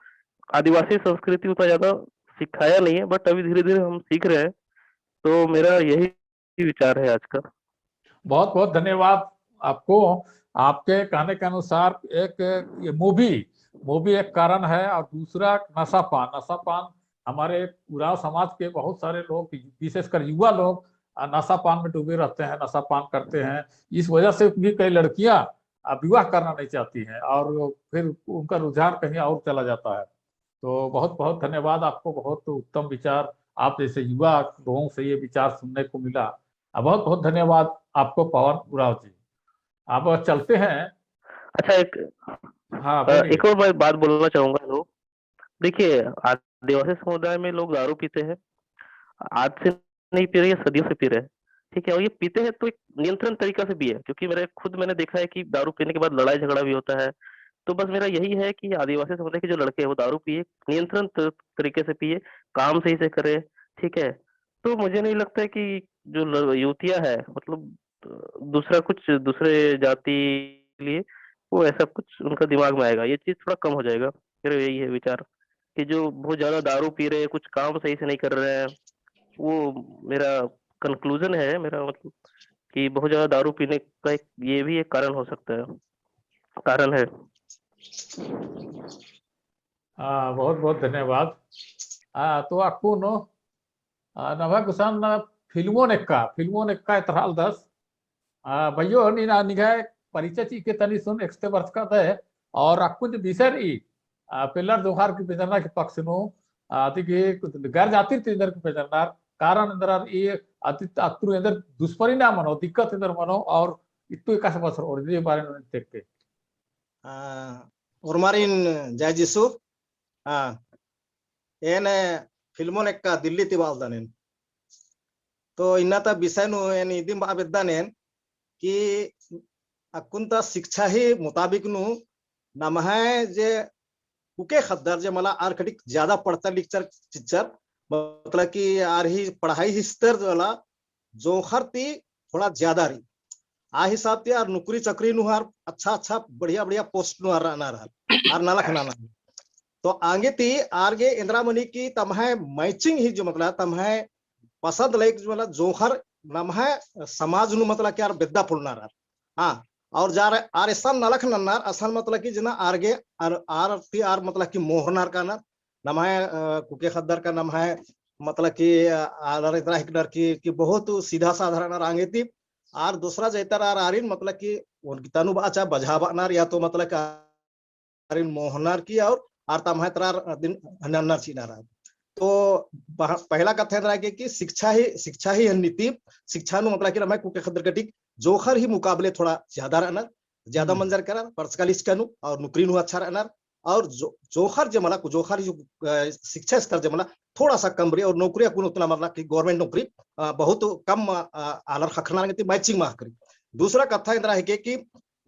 आदिवासी संस्कृति उतना ज्यादा सिखाया नहीं है, but अभी धीरे धीरे हम सीख रहे हैं। तो मेरा यही विचार है आज का। बहुत बहुत धन्यवाद आपको। आपके कहने के अनुसार एक ये मूवी, मूवी एक कारण है, और दूसरा नशा पान। नशा पान हमारे उराँव समाज के बहुत सारे लोग, विशेषकर युवा लोग, अ, नशा पान में डूबे रहते हैं, नशा पान करते हैं। इस वजह से भी कई लड़कियां, अ, विवाह करना नहीं चाहती हैं और फिर उनका रुझान कहीं और चला जाता है। तो बहुत बहुत धन्यवाद आपको, बहुत उत्तम विचार। आप जैसे युवा लोगों से ये विचार सुनने को मिला। अ, बहुत बहुत धन्यवाद आपको पवन उराँव जी। अब चलते हैं। अच्छा, एक, हाँ, अ, बोलिए। एक और मैं बात बोलना चाहूंगा। लोग, देखिए, आदिवासी समुदाय में लोग दारू पीते हैं, आज से नहीं पी रहे, ये सदियों से पी रहे हैं, ठीक है। और ये पीते हैं तो एक नियंत्रण तरीका से पिए, क्योंकि मेरे खुद, मैंने देखा है कि दारू पीने के बाद लड़ाई झगड़ा भी होता है। तो बस मेरा यही है कि आदिवासी समुदाय के जो लड़के हैं, वो दारू पिए, नियंत्रण त-, तरीके से पिए, काम सही से करे, ठीक है। तो मुझे नहीं लगता है कि जो ल-, युवतियां है, मतलब, दूसरा कुछ, दूसरे जाति के लिए वो ऐसा कुछ उनका दिमाग में आएगा, ये चीज थोड़ा कम हो जाएगा। मेरा यही है विचार कि जो बहुत ज्यादा दारू पी रहे हैं, कुछ काम सही से नहीं कर रहे हैं, वो मेरा conclusion है, मेरा मतलब कि बहुत ज्यादा दारू पीने का एक, ये भी एक कारण हो सकता है, कारण है। हाँ, बहुत बहुत धन्यवाद। हाँ, तो अक्कुन, आ, नम्है गुसन फिल्मोन एक्का, फिल्मोन एक्का एथरआलदस। आ, भइयो, नीन निंग्है परिचय चिके तनी सुन एकसते बरचका दय, और अक्कुन जो विषय रई, आ, पेल्लर जोंख़र की पेजरना के पक्ष नू, आ, अदी की गैर जातिर ती एन्देर की पेजरनर, कारण एन्देर ई अदी अत्रु एन्देर दुष्परिणाम मनो, दिक्कत एन्देर मनो, और इत्तु एकासे बछरओर, इदी बारे नू तेक्के। आ, ओर्मारिन जय जीसु। आ, एन फिल्मोन एक्का दिल्ली ती बआलदन एन। तो इन्ना ता विषय नू एन इदिम बआ बेद्दन एन कि अक्कुन ता शिक्षा ही मुताबिक नू नम्है जे कुके ख़द्दर जे मला आर कटिक ज्यादा पढ़चर लिखचर चिच्चर, मतलब कि आर ही पढ़ाई ही स्तर जे मला जोंख़र ती थोड़ा ज्यादा रई। आ हिसाब ती आर नुकरी चकरी नू हर अच्छा अच्छा बढ़िया बढ़िया post नू आर रअनर हर, आर नलख ननर। तो आंगे ती आर गे एन्दरा मनी कि तम्है matching ही जो मतलब तम्है पसंद लायक जो मतलब जोंख़र नम्है समाज नू मतलब कि आर बेद्दा पोल्लनर हर। हाँ, और जा आर असन नलख नन्नर असन मतलब कि जना आर गे आर, आर ती आर मतलब कि मोहरनर कानर, नम्है, अ, कुके ख़द्दर का नम्है, मतलब कि, अ, आलर एन्दरा हिकनर की, कि बहुत सीधा साधा रअनर आंगे ती, आर दूसरा जैतर आर आरिन, मतलब कि, ओन की तनु बाचा बझाबअनर, या तो मतलब कि आरिन मोहनर की, और आर तम्है तरा आर दिन हननर चिअनर। तो पह-, पहला कत्था एन्दरा हिके कि शिक्षा ही, शिक्षा ही हन नीति, शिक्षा नू मतलब कि नम्है कुके ख़द्दर कटिक जोंख़र ही मुकाबले थोड़ा ज्यादा रअनर, ज्यादा हम्म। मंजर केरर, पढ़चका लिखचका नू, और नुकरी नू अच्छा रअनर, और जो, जोंख़र जे मला, जोंख़र जो, अ, शिक्षा स्तर जे मला, थोड़ा सा कम रई और नौकरी अक्कुन उतना मतलब कि government नौकरी, अ, बहुत कम, अ, आलर ख़क्खरनर आंगे ती matching मा ख़क्खरी। दूसरा कत्था एन्दरा हिके कि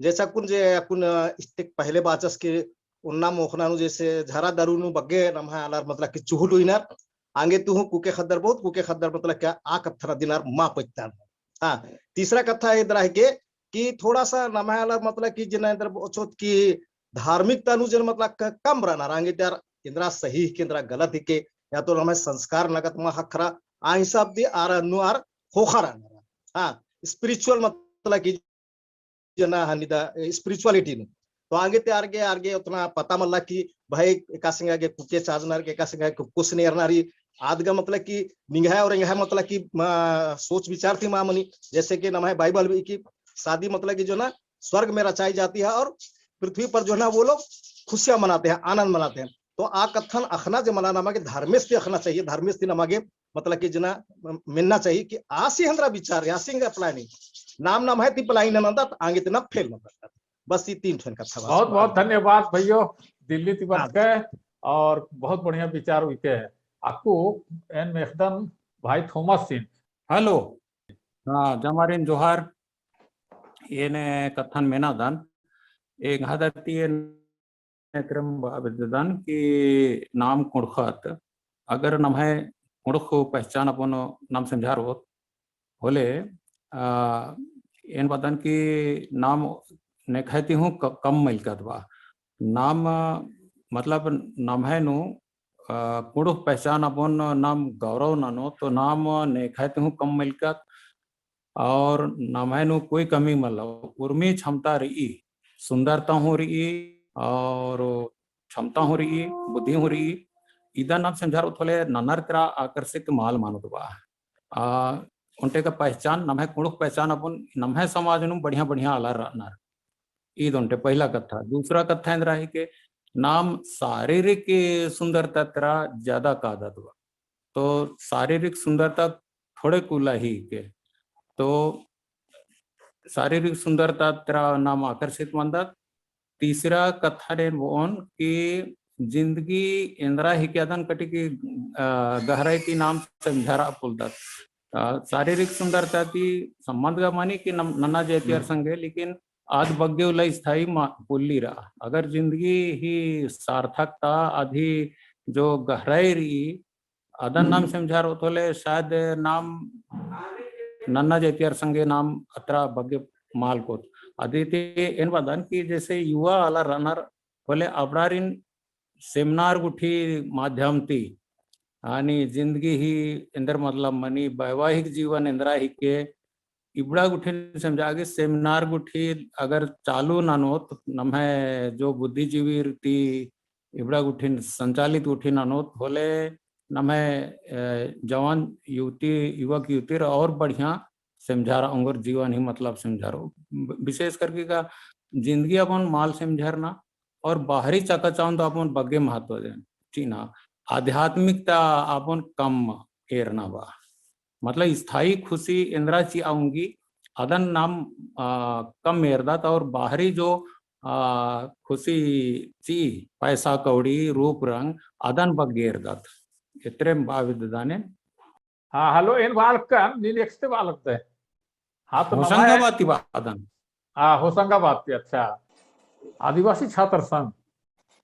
जैसे अक्कुन जे अक्कुन, अ, इस्तेक पहले बाचस कि ओन्ना मोख़ना नू जैसे झरा दारू नू बग्गे नम्है आलर मतलब कि चुहुल उइनर, आंगे ती हूँ कुके ख़द्दर बहुत, कुके ख़द्दर मतलब कि आ कत्थन दिनर मा पत्तन। हाँ, तीसरा कत्था एन्दरा हिके कि थोड़ा सा नम्है आलर मतलब कि जेना एन्देर बओचोत कि धार्मिकता नू जेन मतलब क-, कम रअनर, आंगे ती आर एन्दरा सही हिके, एन्दरा गलत हिके, या तो नम्है संस्कार नगत मा ख़क्खरा, आ हिसाब ती आर नू आर ख़ोख़ा रअनर। हाँ, spiritual मतलब कि जना हनी दा, ए, spirituality नू। तो आंगे ती आर गे, आर गे उतना पता मल्ला कि भाई एकासे एंगा गे कुके चाजनर की, एकासे एंगा गे कुक्कोस नेरनर रई, आद गा मतलब कि निंग्है और एंग्है मतलब कि, मा, सोच विचार ती मा मनी, जैसे कि नम्है Bible भी कि शादी मतलब कि जो ना स्वर्ग में रचाई जाती है और पृथ्वी पर जो है ना वो लोग खुशियां मनाते हैं, आनंद मनाते हैं। तो आ कत्थन अखना जे मला नमा गे धर्मेस ती अखना चाहिए, धर्मेस ती नमा गे मतलब कि जना मेन्ना चाहिए कि आसी हंदरा विचार, आसी हंदरा planning, नाम नम्है ती planning नना ता आगे ती ना fail नना ता। बस ई तीन ठन कत्था बस। बहुत बहुत धन्यवाद भइयो, दिल्ली ती बरचकय और बहुत बढ़िया विचार उइके। अक्कु एन मेखदन भाई थॉमस सिन। Hello। हाँ, जमारिन जोहार। एन कत्थन मेनादन, एंग्है दरा ती एन एतरम बआ बेद्ददन कि नाम कुँड़ुख़त, अगर नम्है कुँड़ुख़ पहचान अपन नाम समझारओत होले, आ, एन बअदन कि नाम नेखय ती हूँ क-, कम मइलकत बा। नाम, मतलब, नम्है नू, आ, कुँड़ुख़ पहचान अपन नाम गौरव ननोत, तो नाम नेखय ती हूँ कम मइलकत, और नम्है नू कोई कमी मल्ला, उर्मी क्षमता रई, सुंदरता हूँ रई, और क्षमता हूँ रई, बुद्धि हूँ रई, इदन नाम समझारओत होले नन्नर तरा आकर्षित मल मनोत बा। आ, ओन्टे का पहचान, नम्है कुँड़ुख़ पहचान अपन, नम्है समाज नू बढ़िया बढ़िया आलर रअनर। ईद ओन्टे पहला कत्था। दूसरा कत्था एन्दरा हिके, नाम शारीरिक सुंदरता तरा ज्यादा कादत बा। तो शारीरिक सुंदरता थोड़े कुला हिके। तो शारीरिक सुंदरता तरा नाम आकर्षित मन्दत। तीसरा कत्थन एन बओन कि जिंदगी एन्दरा हिके अदन कटिक, अ, गहराई ती नाम समझारआ पोल्लदत। अ, शारीरिक सुंदरता ती संबंध गा मनी कि नम-, नन्ना जैतियर संगे, लेकिन आद बग्गे उल्ला स्थायी मा-, पोल्ली रआ। अगर जिंदगी ही सार्थकता, आद ही जो गहराई रई, अदन नाम समझारओत होले शायद नाम नन्ना जैतियर संगे नाम अतरा बग्गे मल कोत। अदी ती एन बअदन कि जैसे युवा आलर रअनर होले अबड़ारिन seminar गुट्ठी माध्यम ती, यानी जिंदगी ही एन्दर मतलब मनी, वैवाहिक जीवन एन्दरा हिके, इबड़ा गुट्ठिन समझा गे seminar गुट्ठी अगर चालू ननोत, नम्है जो बुद्धिजीवी ती इबड़ा गुट्ठिन संचालित गुट्ठिन ननोत होले नम्है, अ, जवान युवती, युवक युवतीर और बढ़िया समझारआ ओंगोर जीवन ही मतलब समझारओ। ब-, विशेष करके का जिंदगी अपन मल समझरना और बाहरी चकाचौंध अपन बग्गे महत्व देन, ठीक ना? आध्यात्मिकता अपन कम एरना बा। मतलब स्थायी खुशी एन्दरा चिआ ओंगी, अदन नाम, आ, कम एरदत और बाहरी जो, आ, खुशी ची, पैसा कौड़ी, रूप रंग, अदन बग्गे एरदत। एतरे बआ बेद्ददन एन। हाँ, hello, एन बआ लगकन, नीन एकसते बआ लगदय। हाँ, तो नम्है होशंगाबाद ती बअदन। हाँ, होशंगाबाद ती, अच्छा। आदिवासी छात्र संघ।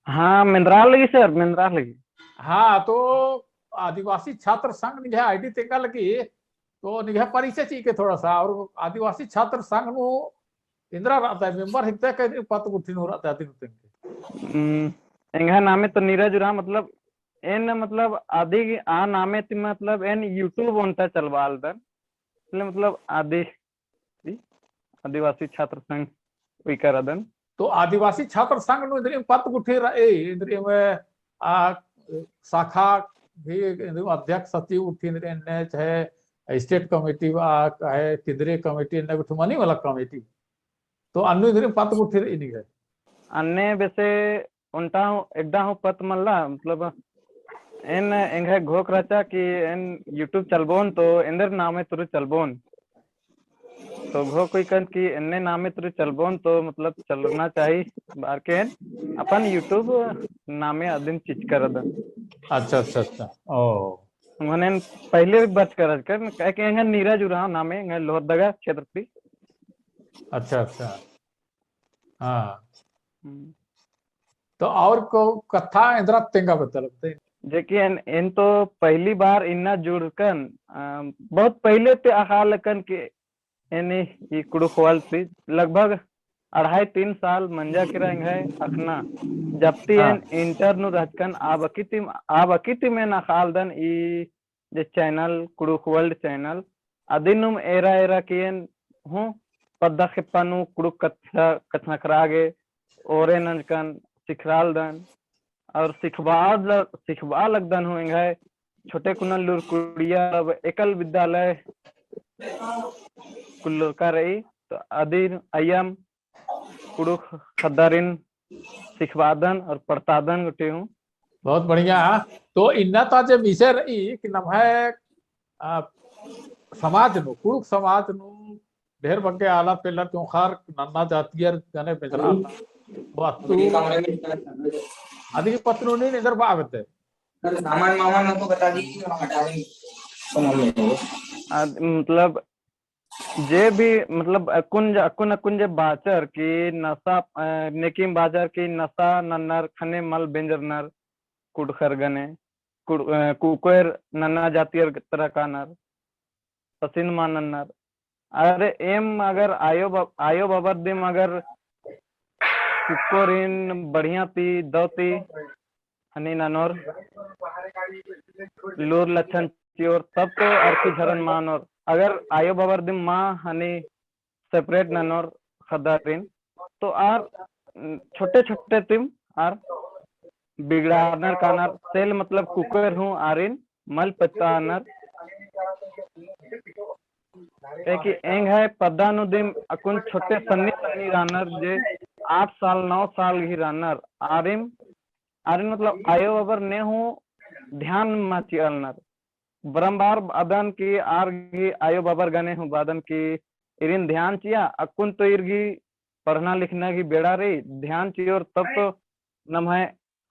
हाँ, मेंदरा लगी sir, मेंदरा लगी। हाँ, तो आदिवासी छात्र संघ निंग्है ID तेंगा लगी, तो निंग्है परिचय चिके थोड़ा सा, और आदिवासी छात्र संघ नू एन्दरा रअदय, member हिकदय, कई पत्त गुट्ठी नू रअदय, अदिन तेंगे। हम्म, एंग्है नामे तो नीरज उराँव, मतलब, एन, मतलब, अदी आ नामे ती, मतलब, एन YouTube ओन्टा चलबालदन। मतलब, मतलब, आदि-, आदिवासी छात्र संघ उइकर अदन। तो आदिवासी छात्र संघ नू इन्द्रिम पत्त गुट्ठी रई, इन्द्रिम, आ, शाखा भी इन्द्रिम अध्यक्ष सचिव गुट्ठी इन्द्रिम एन्ने चाहे state committee आ, चाहे केंद्रीय committee एन्ने गुट्ठी मनी वाला committee। तो अन्नु इन्द्रिम पत्त गुट्ठी रई निंग्है। अन्ने बेसे ओन्टा हूँ, एड्डा हूँ पत्त मल्ला, मतलब, एन एंग्है घोख रहचा कि एन YouTube चलबोन तो एन्देर नामे तुरु चलबोन। तो घोख उइकन कि एन्ने नामे तुरु चलबोन तो, मतलब, चलना चाही, बअर के एन अपन YouTube नामे अदिन चिचकर अदन। अच्छा, अच्छा, अच्छा। ओ। मने पहले भी बचकर अदन, काहे कि एंग्है नीरज उराँव नामे, एंग्है लोहरदगा क्षेत्र ती। अच्छा, अच्छा। हाँ। हम्म। तो और को कत्था एन्दरा तेंगा बतल ते? जे कि एन, एन तो पहली बार इन्ना जुड़कन, अ, बहुत पहले ते अख़आ लगकन कि एन ई कुँड़ुख़ world ती लगभग अढ़ाई तीन साल मंजा केरा एंग्है अख़ना। जब ती हाँ। एन inter नू रहचकन, आब अक्की तिम, आब अक्की तिम एन अख़आ लगदन ई जे channel, कुँड़ुख़ world channel, अदिनुम एरा एरा कि एन हूँ पद्दा खेप्पा नू कुँड़ुख़ कत्था, कछनखरआ गे ओरे नंजकन सिखरआ लगदन, और सिखबआ ल-, सिखबआ लगदन हूँ एंग्है छोटे कुनल लूर कुड़िया अब एकल विद्यालय कुल्लोका रई, तो अदिन अयम कुँड़ुख़ ख़द्दारिन सिखबादन और पढ़तादन गुट्ठी हूँ। बहुत बढ़िया। तो इन्ना ता जे विषय रई कि नम्है, आ, समाज नू, कुँड़ुख़ समाज नू ढेर बग्गे आलर पेलर त्योंख़र नन्ना जातियर गने बेंजरा। तो अत्तु अदिगे पत्त नू नीन एन्देर बआ बेद्दय। सामान मामान हमको बता दीजिए, हम हटा देंगे। आ, मतलब जे भी, मतलब, अक्कुन ज-, अक्कुन, अक्कुन जे बाचर कि नशा, अ, नेकिम बाचर कि नशा नन्नर, ख़ने मल बेंजरनर, कुँड़ुख़र गने, कुँड़-, अ, कुकोयर नन्ना जातियर तरा कानर, पसिन मा नन्नर। अरे एम अगर आयो बा-, आयो बाबर दिम अगर कुकोरिन बढ़िया ती, दव ती, हनी ननोर, लूर लच्छन चिओर, तब तो अरखी झरन मानोर। अगर आयो बाबर दिम मा हनी separate ननोर ख़द्दारिन, तो आर छोटे छोटे तिम आर बिगड़ानर कानर, सेल मतलब कुकोयर हूँ आरिन मल पत्तानर। एकी एंग्है पद्दा नू दिम अक्कुन छोटे सन्नी सन्नी रानर जे आठ साल, नौ साल गही रानर, आरिम, आरिन मतलब आयो बाबर ने हूँ ध्यान मा चिअलनर। बारंबार अदन कि आर गही आयो बाबर गने हूँ बअदन कि इरिन ध्यान चिआ, अक्कुन तो ईर गही पढ़ना लिखना गही बेड़ा रई, ध्यान चिओर तब तो नम्है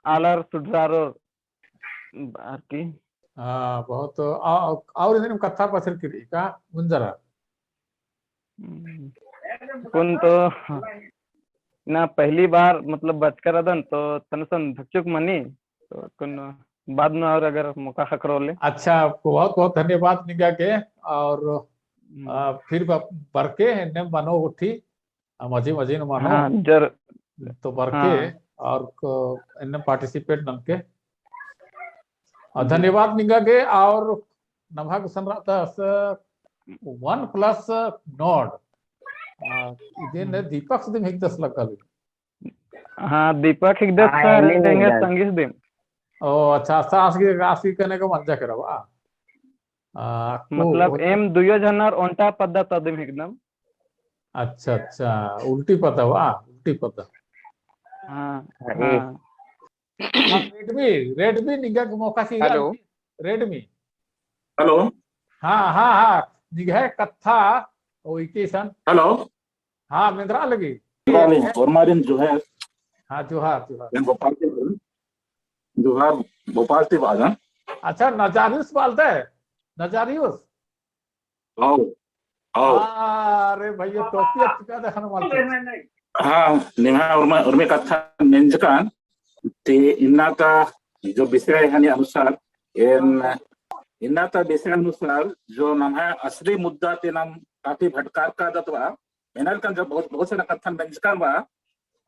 आलर सुधरारोर। बार की। हाँ, बहुत, आ, और इन्ने कत्था पसर किरी का मुंजरा। हम्म, कुन तो ना पहली बार मतलब बचकर अदन तो तनसन धकचुक मनी, तो कुन बाद में और अगर मौका ख़क्खरो ले। अच्छा, बहुत बहुत धन्यवाद निंगा के, और, हम्म। आ, फिर ब-, बरके एन्ने मनो गुट्ठी, आ, मझी मझी नू मनो। हाँ, जर-, तो बरके हाँ। और को-, एन्ने participate ननके। आ, हम्म। धन्यवाद निंगा के, और नम्है गुसन रअदस OnePlus Nord। आ, इदिन हम्म। दीपक से दिम हिकदस लग्गा लगी। हाँ, दीपक हिकदस हाँ, एन्ने एंग्है संगी से दिम। ओ, अच्छा, अच्छा, आस गही, आस गही कने का मंजा केरा बा। आ, को मतलब एम दुयो झनर ओन्टा पद्दा ता दिम हिकदम। अच्छा, अच्छा, उल्टी पद्दा बा, उल्टी पद्दा। हाँ, हाँ, हाँ। हाँ, Redmi, Redmi निंगा के मौका सी हेलो। Redmi। हेलो। हाँ, हाँ, हाँ, निंग्है कत्था, ओ इके सन। हेलो। हाँ, मेंदरा लगी। जोहार, ओर्मारिन जोहार। हाँ, जोहार, जोहार। एन भोपाल ती बअदन। जोहार, भोपाल ती बअदन। अच्छा, नजारियुस बअदय? नजारियुस? आओ, आओ। अरे भैया, टोपी अच्छा का देखन मल। हाँ, निम्है उर्मी, उर्मी कत्था मेंजकन, ते इन्ना ता जो विषय हनी अनुसार, एन, इन्ना ता विषय अनुसार जो नम्है असली मुद्दा ती नाम काफी भटकार कादत बा, एन्ने लेखन जो बहुत, बहुत सारा कत्थन मेंजकन बा,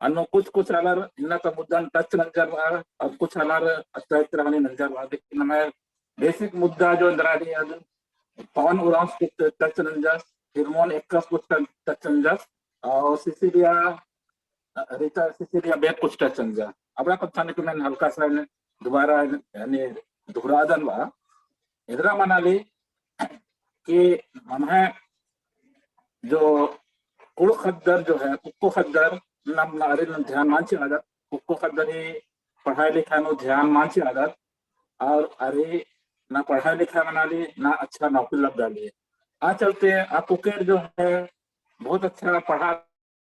अन्नु कुछ, कुछ आलर इन्ना ता मुद्दन touch नंजर बा, और कुछ आलर अत्ता इत्रा हनी नंजर बा, लेकिन नम्है basic मुद्दा जो एन्दरा रई अदिन पवन उराँवस कुछ touch नंजस, फिर मोहन एक्कास कुछ touch नंजस, और सिसिलिया, अ, रीता सिसिलिया बेक कुछ touch नंजस। अबड़ा कत्थन के एन हल्का सा दोबारा यानी दोहरादन बा। एन्दरा मनाली कि नम्है जो कुँड़ुख़ ख़द्दर जो है, कुक्को ख़द्दर, नाम ना अरी ना ध्यान मल चिआदत, कुक्को ख़द्दर ही पढ़ाई लिखाई नू ध्यान मल चिआदत, और अरी ना पढ़ाई लिखाई मनाली, ना अच्छा नौकरी लग्गाली। आ चलते आ कुकेर जो है, बहुत अच्छा पढ़ा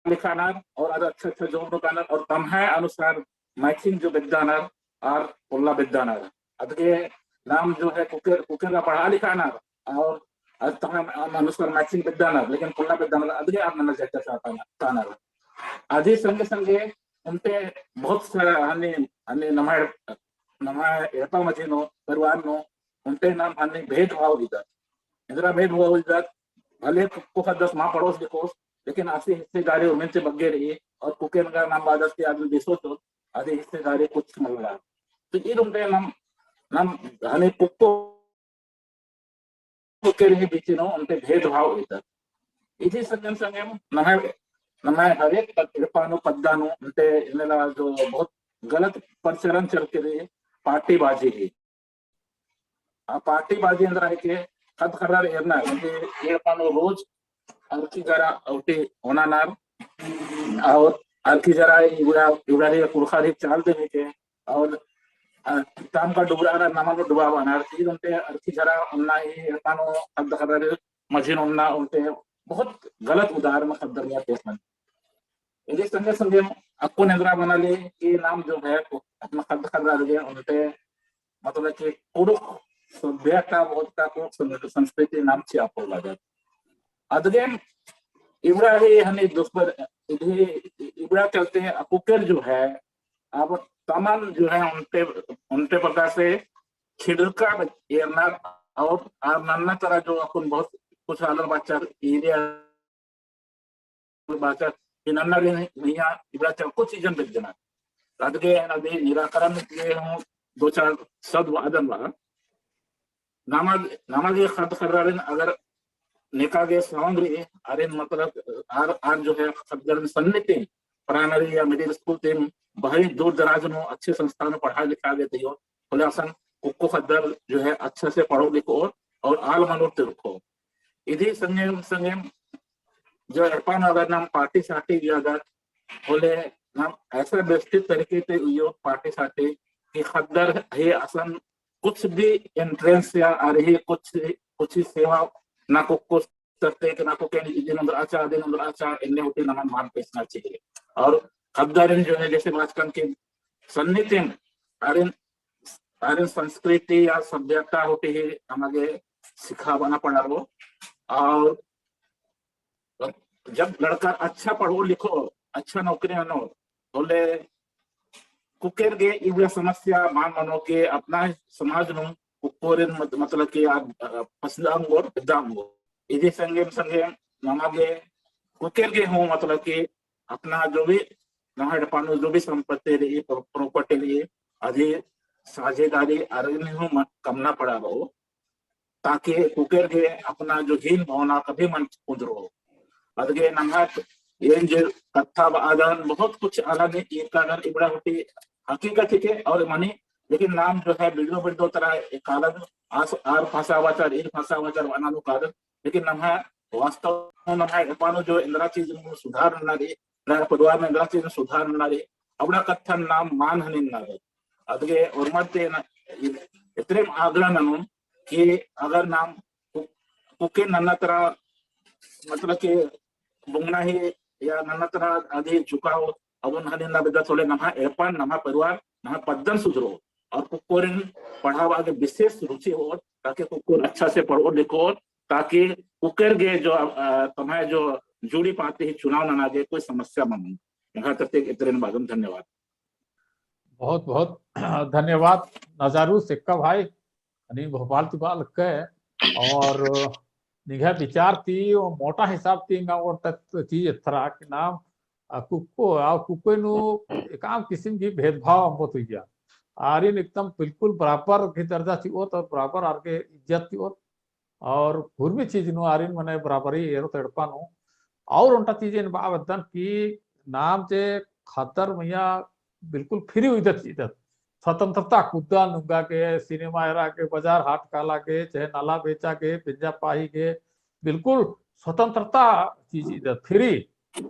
लिखानर और अद अच्छा अच्छा job नू कानर और तम्है अनुसार matching जो बेद्दानर और पोल्ला बेद्दानर। अदगे नाम जो है कुकेर, कुकेर ला पढ़ा लिखानर और अद तम्है अनुसार matching बेद्दानर, लेकिन पोल्ला बेद्दानर, अदगे आर नन्ना जगह कानर। अदी संगे संगे ओन्टे बहुत सारा हनी, हनी नम्है, नम्है एड़पा मझी नू, परिवार नू, ओन्टे नाम हनी भेदभाव इदत। एन्दरा भेदभाव इदत, भले कुक्को ख़द्दस मा पड़ोस लिकोस, लेकिन आसी हिस्सेदारी उर्मिन ती बग्गे रई, और कुकेर गा नाम बादस ती आदमी बेसो तो, आदी हिस्सेदारी कुछ मल्ला। तो ईद ओन्टे नाम, नाम हनी कुक्को कुकेर ही बीची नू ओन्टे भेदभाव इदत। इदी संगेम संगेम नम्है, नम्है हर एक एड़पा नू पद्दा नू ओन्टे एन्नेला जो बहुत गलत प्रचलन चलके रई पार्टीबाजी ही। आ पार्टीबाजी एन्दरा है के ख़द्द ख़र्रर एरना, क्योंकि एड़पा नू रोज अरखी जरा ओटी ओनानर, और अरखी जरा इबड़ा, इबड़ा रई कुँड़ुख़र ही चाल देवे के, और अ, ताम का डुबरा ना, नामा नु डुबा बअनर, ईद ओन्टे अरखी झरा ओन्ना ही, एड़पा नू ख़द्द ख़र्रारिन मझी नू ओन्ना ओन्टे बहुत गलत उदाहरण ख़द्दर मइय्याँ पेश नन। इदी संगे संगे अक्कुन एन्दरा बअना ले कि नाम जो है अपना ख़द्द ख़र्रार गे ओन्टे मतलब कि कुँड़ुख़ सभ्यता बहुत का कुँड़ुख़ सं-, संस्कृति नाम चिआ पोल्ला जात। अदगेम इबड़ा ही हनी दुस्बर इदी इबड़ा चलते कुकेर जो है अब तमन जो है ओन्टे, ओन्टे प्रकार से छिड़का एरना और आ नन्ना तरा जो अक्कुन बहुत कुछ आलर बाचर area बाचर कि नन्ना रे मइय्याँ इबड़ा चल कुछ चीजन बेद्दना। अदगे अदी निराकरण के हूँ दो चार शब्द बअदन बा। नामा, नामा गे ख़द्द ख़र्रारिन अगर नेका गे सवंग रई, आरिन मतलब आर, आर जो है ख़द्दर सन्नी ती primary या middle school ती बहरी दूर दराज नू अच्छे संस्था नू पढ़ा लिखा गे तइयो, होले असन कुक्को ख़द्दर जो है अच्छे से पढ़ो लिखो और आल मनोर ती रखो। इदी संगे संगे जो एड़पा नू अगर नाम party साटी भी अगर होले नाम ऐसे व्यवस्थित तरीके से उइयो party साटी कि ख़द्दर ही असन कुछ भी entrance या अरही कुछ, कुछ ही सेवा ना कुक्को सकते कि ना कुकेन इदिन ओन्द्रआ चा, अदिन ओन्द्रआ चा, एन्ने होती नमन मान पेसना चाहिए। और ख़द्दारिन जो है जैसे बाचकन कि सन्नी ती आरिन, आरिन संस्कृति या सभ्यता होती ही नमा गे सिखाबअना पड़ारो। और जब लड़का अच्छा पढ़ो लिखो, अच्छा नौकरी ननो, होले कुकेर गे इबड़ा समस्या मान मनो के अपना समाज नू कुक्कोरिन मत-, मतलब कि आ, आ, फसला अंगोर, बेद्दा अंगोर। इदी संगे संगे नमा गे कुकेर गे हूँ मतलब कि अपना जो भी नम्है एड़पा नू जो भी संपत्ति रई, pro-, property रई, अदी साझेदारी आरिन हूँ मत कमना पड़ारो। ताकि कुकेर गे अपना जो हीन भावना कभी मन कुन्दरो। अदगे नम्है एन जे कत्था बअदन बहुत कुछ आलर ने ईरकादन इबड़ा होती हकीकत ही के और मनी, लेकिन नाम जो है बिड़दो बिड़दो तरा कालग आस आर भाषा बाचर, ईर भाषा बाचर बअना नू कादन, लेकिन नम्है वास्तव नू नम्है एड़पा नू जो एन्दरा चीज नू सुधार नन्ना रई, नम्है परिवार नू एन्दरा चीज नू सुधार नन्ना रई, अबड़ा कत्थन नाम मान हनी नन्ना रई। अदगे ओर्मर ती एन एतरेम आग्रह ननोन कि अगर नाम कु-, कुके नन्ना तरा मतलब कि बुंगना ही या नन्ना तरा अदी झुकाव अबुन हनी नन्ना बेद्दा होले नम्है एड़पन, नम्है परिवार, नम्है पद्दन सुधरो। और कुक्कोरिन पढ़ाबआ गे विशेष रुचि होओत, ताकि कुक्कोर अच्छा से पढ़ो लिखोत, ताकि कुकेर गे जो, अ, तम्है जो जुड़ी पाती ही चुनाव नना गे कोई समस्या मनो। एंग्है तरती एतरेन बअदन, धन्यवाद। बहुत बहुत धन्यवाद नजारू सेक्का भाई, हनी भोपाल ती बआ लक्कय। और निंग्है विचार ती और मोटा हिसाब ती एंगा ओर तक चीज एथरा कि नाम, आ, कुक्को, आ, कुक्को नू एकअम किसिम की भेदभाव अम्बोत उइया। आरिन एकदम बिल्कुल बराबर की दर्जा चिओत और बराबर आर गे इज्जत चिओत। और हुरमी चीज नू आरिन मने बराबरी एरोत एड़पा नू। और ओन्टा चीज एन बआ बेद्दन कि नाम जे ख़द्दर मइय्याँ बिल्कुल free उइदत चिदत। स्वतंत्रता कुद्दा नुंगा गे, सिनेमा एरा गे, बजार हाट काला गे, चाहे नला बेचा गे, पेंजा पाही गे, बिल्कुल स्वतंत्रता चीज इदत free।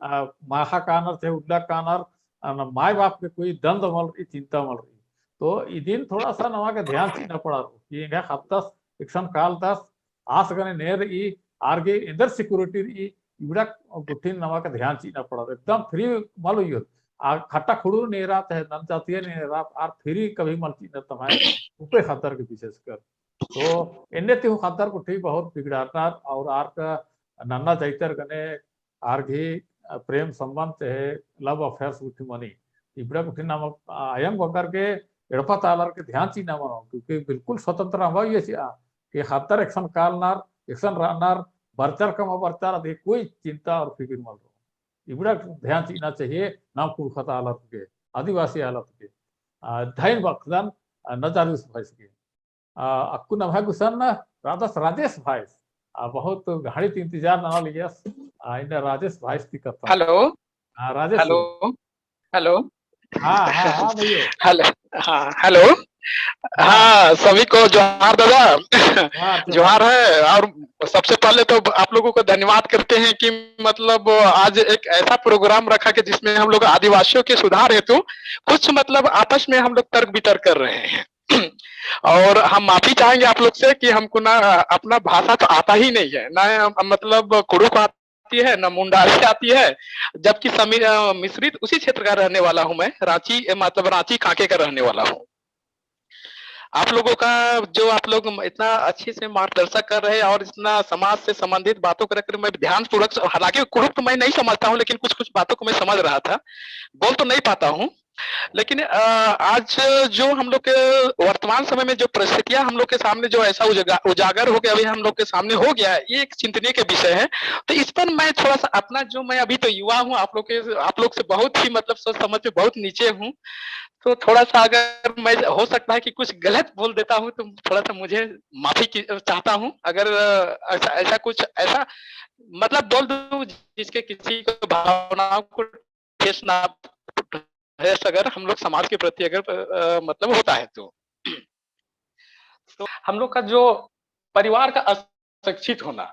आ, माख़ा कानर चाहे उल्ला कानर, आ, न माय बाप के कोई दंद मल रई, चिंता मल रई। तो इदिन थोड़ा सा नमा गे ध्यान चिअना पड़ारो कि एंग्है ख़द्दस एकसन कालदस, आस गने ने रई, आर गे एन्देर security रई, इबड़ा गुट्ठिन नमा गे ध्यान चिअना पड़ारो। एकदम free मल उइयोत। आ खट्टा खुड़ू ने एरा, चाहे नन जातिया ने एरा, आर free कभी मल चिअनर तम्है कुके ख़द्दर गे विशेषकर। तो एन्ने ती हूँ ख़द्दर गुट्ठी बहुत बिगड़ारनर और आर का नन्ना जाइतर गने आर गही, अ, प्रेम संबंध चाहे love affairs गुट्ठी मनी। इबड़ा गुट्ठी नाम, अ, अयंग बगर गे एड़पा ता आलर गे ध्यान चिअना मनो, क्योंकि बिल्कुल स्वतंत्र अम्बा उइया चिआ, कि ख़द्दर एकसन कालनर, एकसन रअनर, बरचर का मा बरचर, अदी कोई चिंता और फिकिर मल रओ। इबड़ा ध्यान चिअना चाहिए, नाम कुँड़ुख़ ता आलर गे, आदिवासी आलर गे। अ, धइन बअदन, अ, नजारुस भाईस गे। आ, अक्कु नम्है गुसन रअदस राजेश भाईस। आ, बहुत घड़ी ती इंतजार नना लगियस। आ, इन्ना राजेश भाईस ती कत्था। Hello। आ, राजेश hello। Hello। हाँ, हाँ, हाँ, भैया। Hello। हाँ, hello। हाँ। हाँ, सभी को जोहार दादा। जोहार, जोहार। जोहार है। और सबसे पहले तो आप लोगों को धन्यवाद करते हैं कि मतलब आज एक ऐसा program रखा कि जिसमें हम लोग आदिवासियों के सुधार हेतु कुछ मतलब आपस में हम लोग तर्क वितर्क कर रहे हैं। और हम माफी चाहेंगे आप लोग से कि हमको ना, अपना भाषा तो आता ही नहीं है, ना हम, मतलब कुड़ुख आती है, ना मुंडारी आती है, जबकि समी-, अ, मिश्रित उसी क्षेत्र का रहने वाला हूँ मैं, रांची, अ, मतलब रांची कांके का रहने वाला हूँ। आप लोगों का जो आप लोग इतना अच्छे से मार्गदर्शन कर रहे हैं और इतना समाज से संबंधित बातों को रखकर मैं ध्यानपूर्वक स-, हालांकि कुड़ुख तो मैं नहीं समझता हूँ, लेकिन कुछ-कुछ बातों को मैं समझ रहा था, बोल तो नहीं पाता हूँ। लेकिन, अ, आज जो हम लोग के वर्तमान समय में जो परिस्थितियां हम लोग के सामने जो ऐसा उजगा-, उजागर होके अभी हम लोग के सामने हो गया है, ये एक चिंतनीय के विषय है। तो इस पर मैं थोड़ा सा अपना जो, मैं अभी तो युवा हूँ, आप लोग के, आप लोग से बहुत ही मतलब सोच समझ में बहुत नीचे हूँ, तो थोड़ा सा अगर मैं, हो सकता है कि कुछ गलत बोल देता हूँ, तो थोड़ा सा मुझे माफी की, चाहता हूँ। अगर, अ, ऐसा, ऐसा कुछ ऐसा मतलब बोल दूँ जिसके किसी को भावनाओं को ठेस ना, ठेस अगर हम लोग समाज के प्रति अगर, अ, मतलब होता है तो। तो हम लोग का जो परिवार का अशिक्षित होना,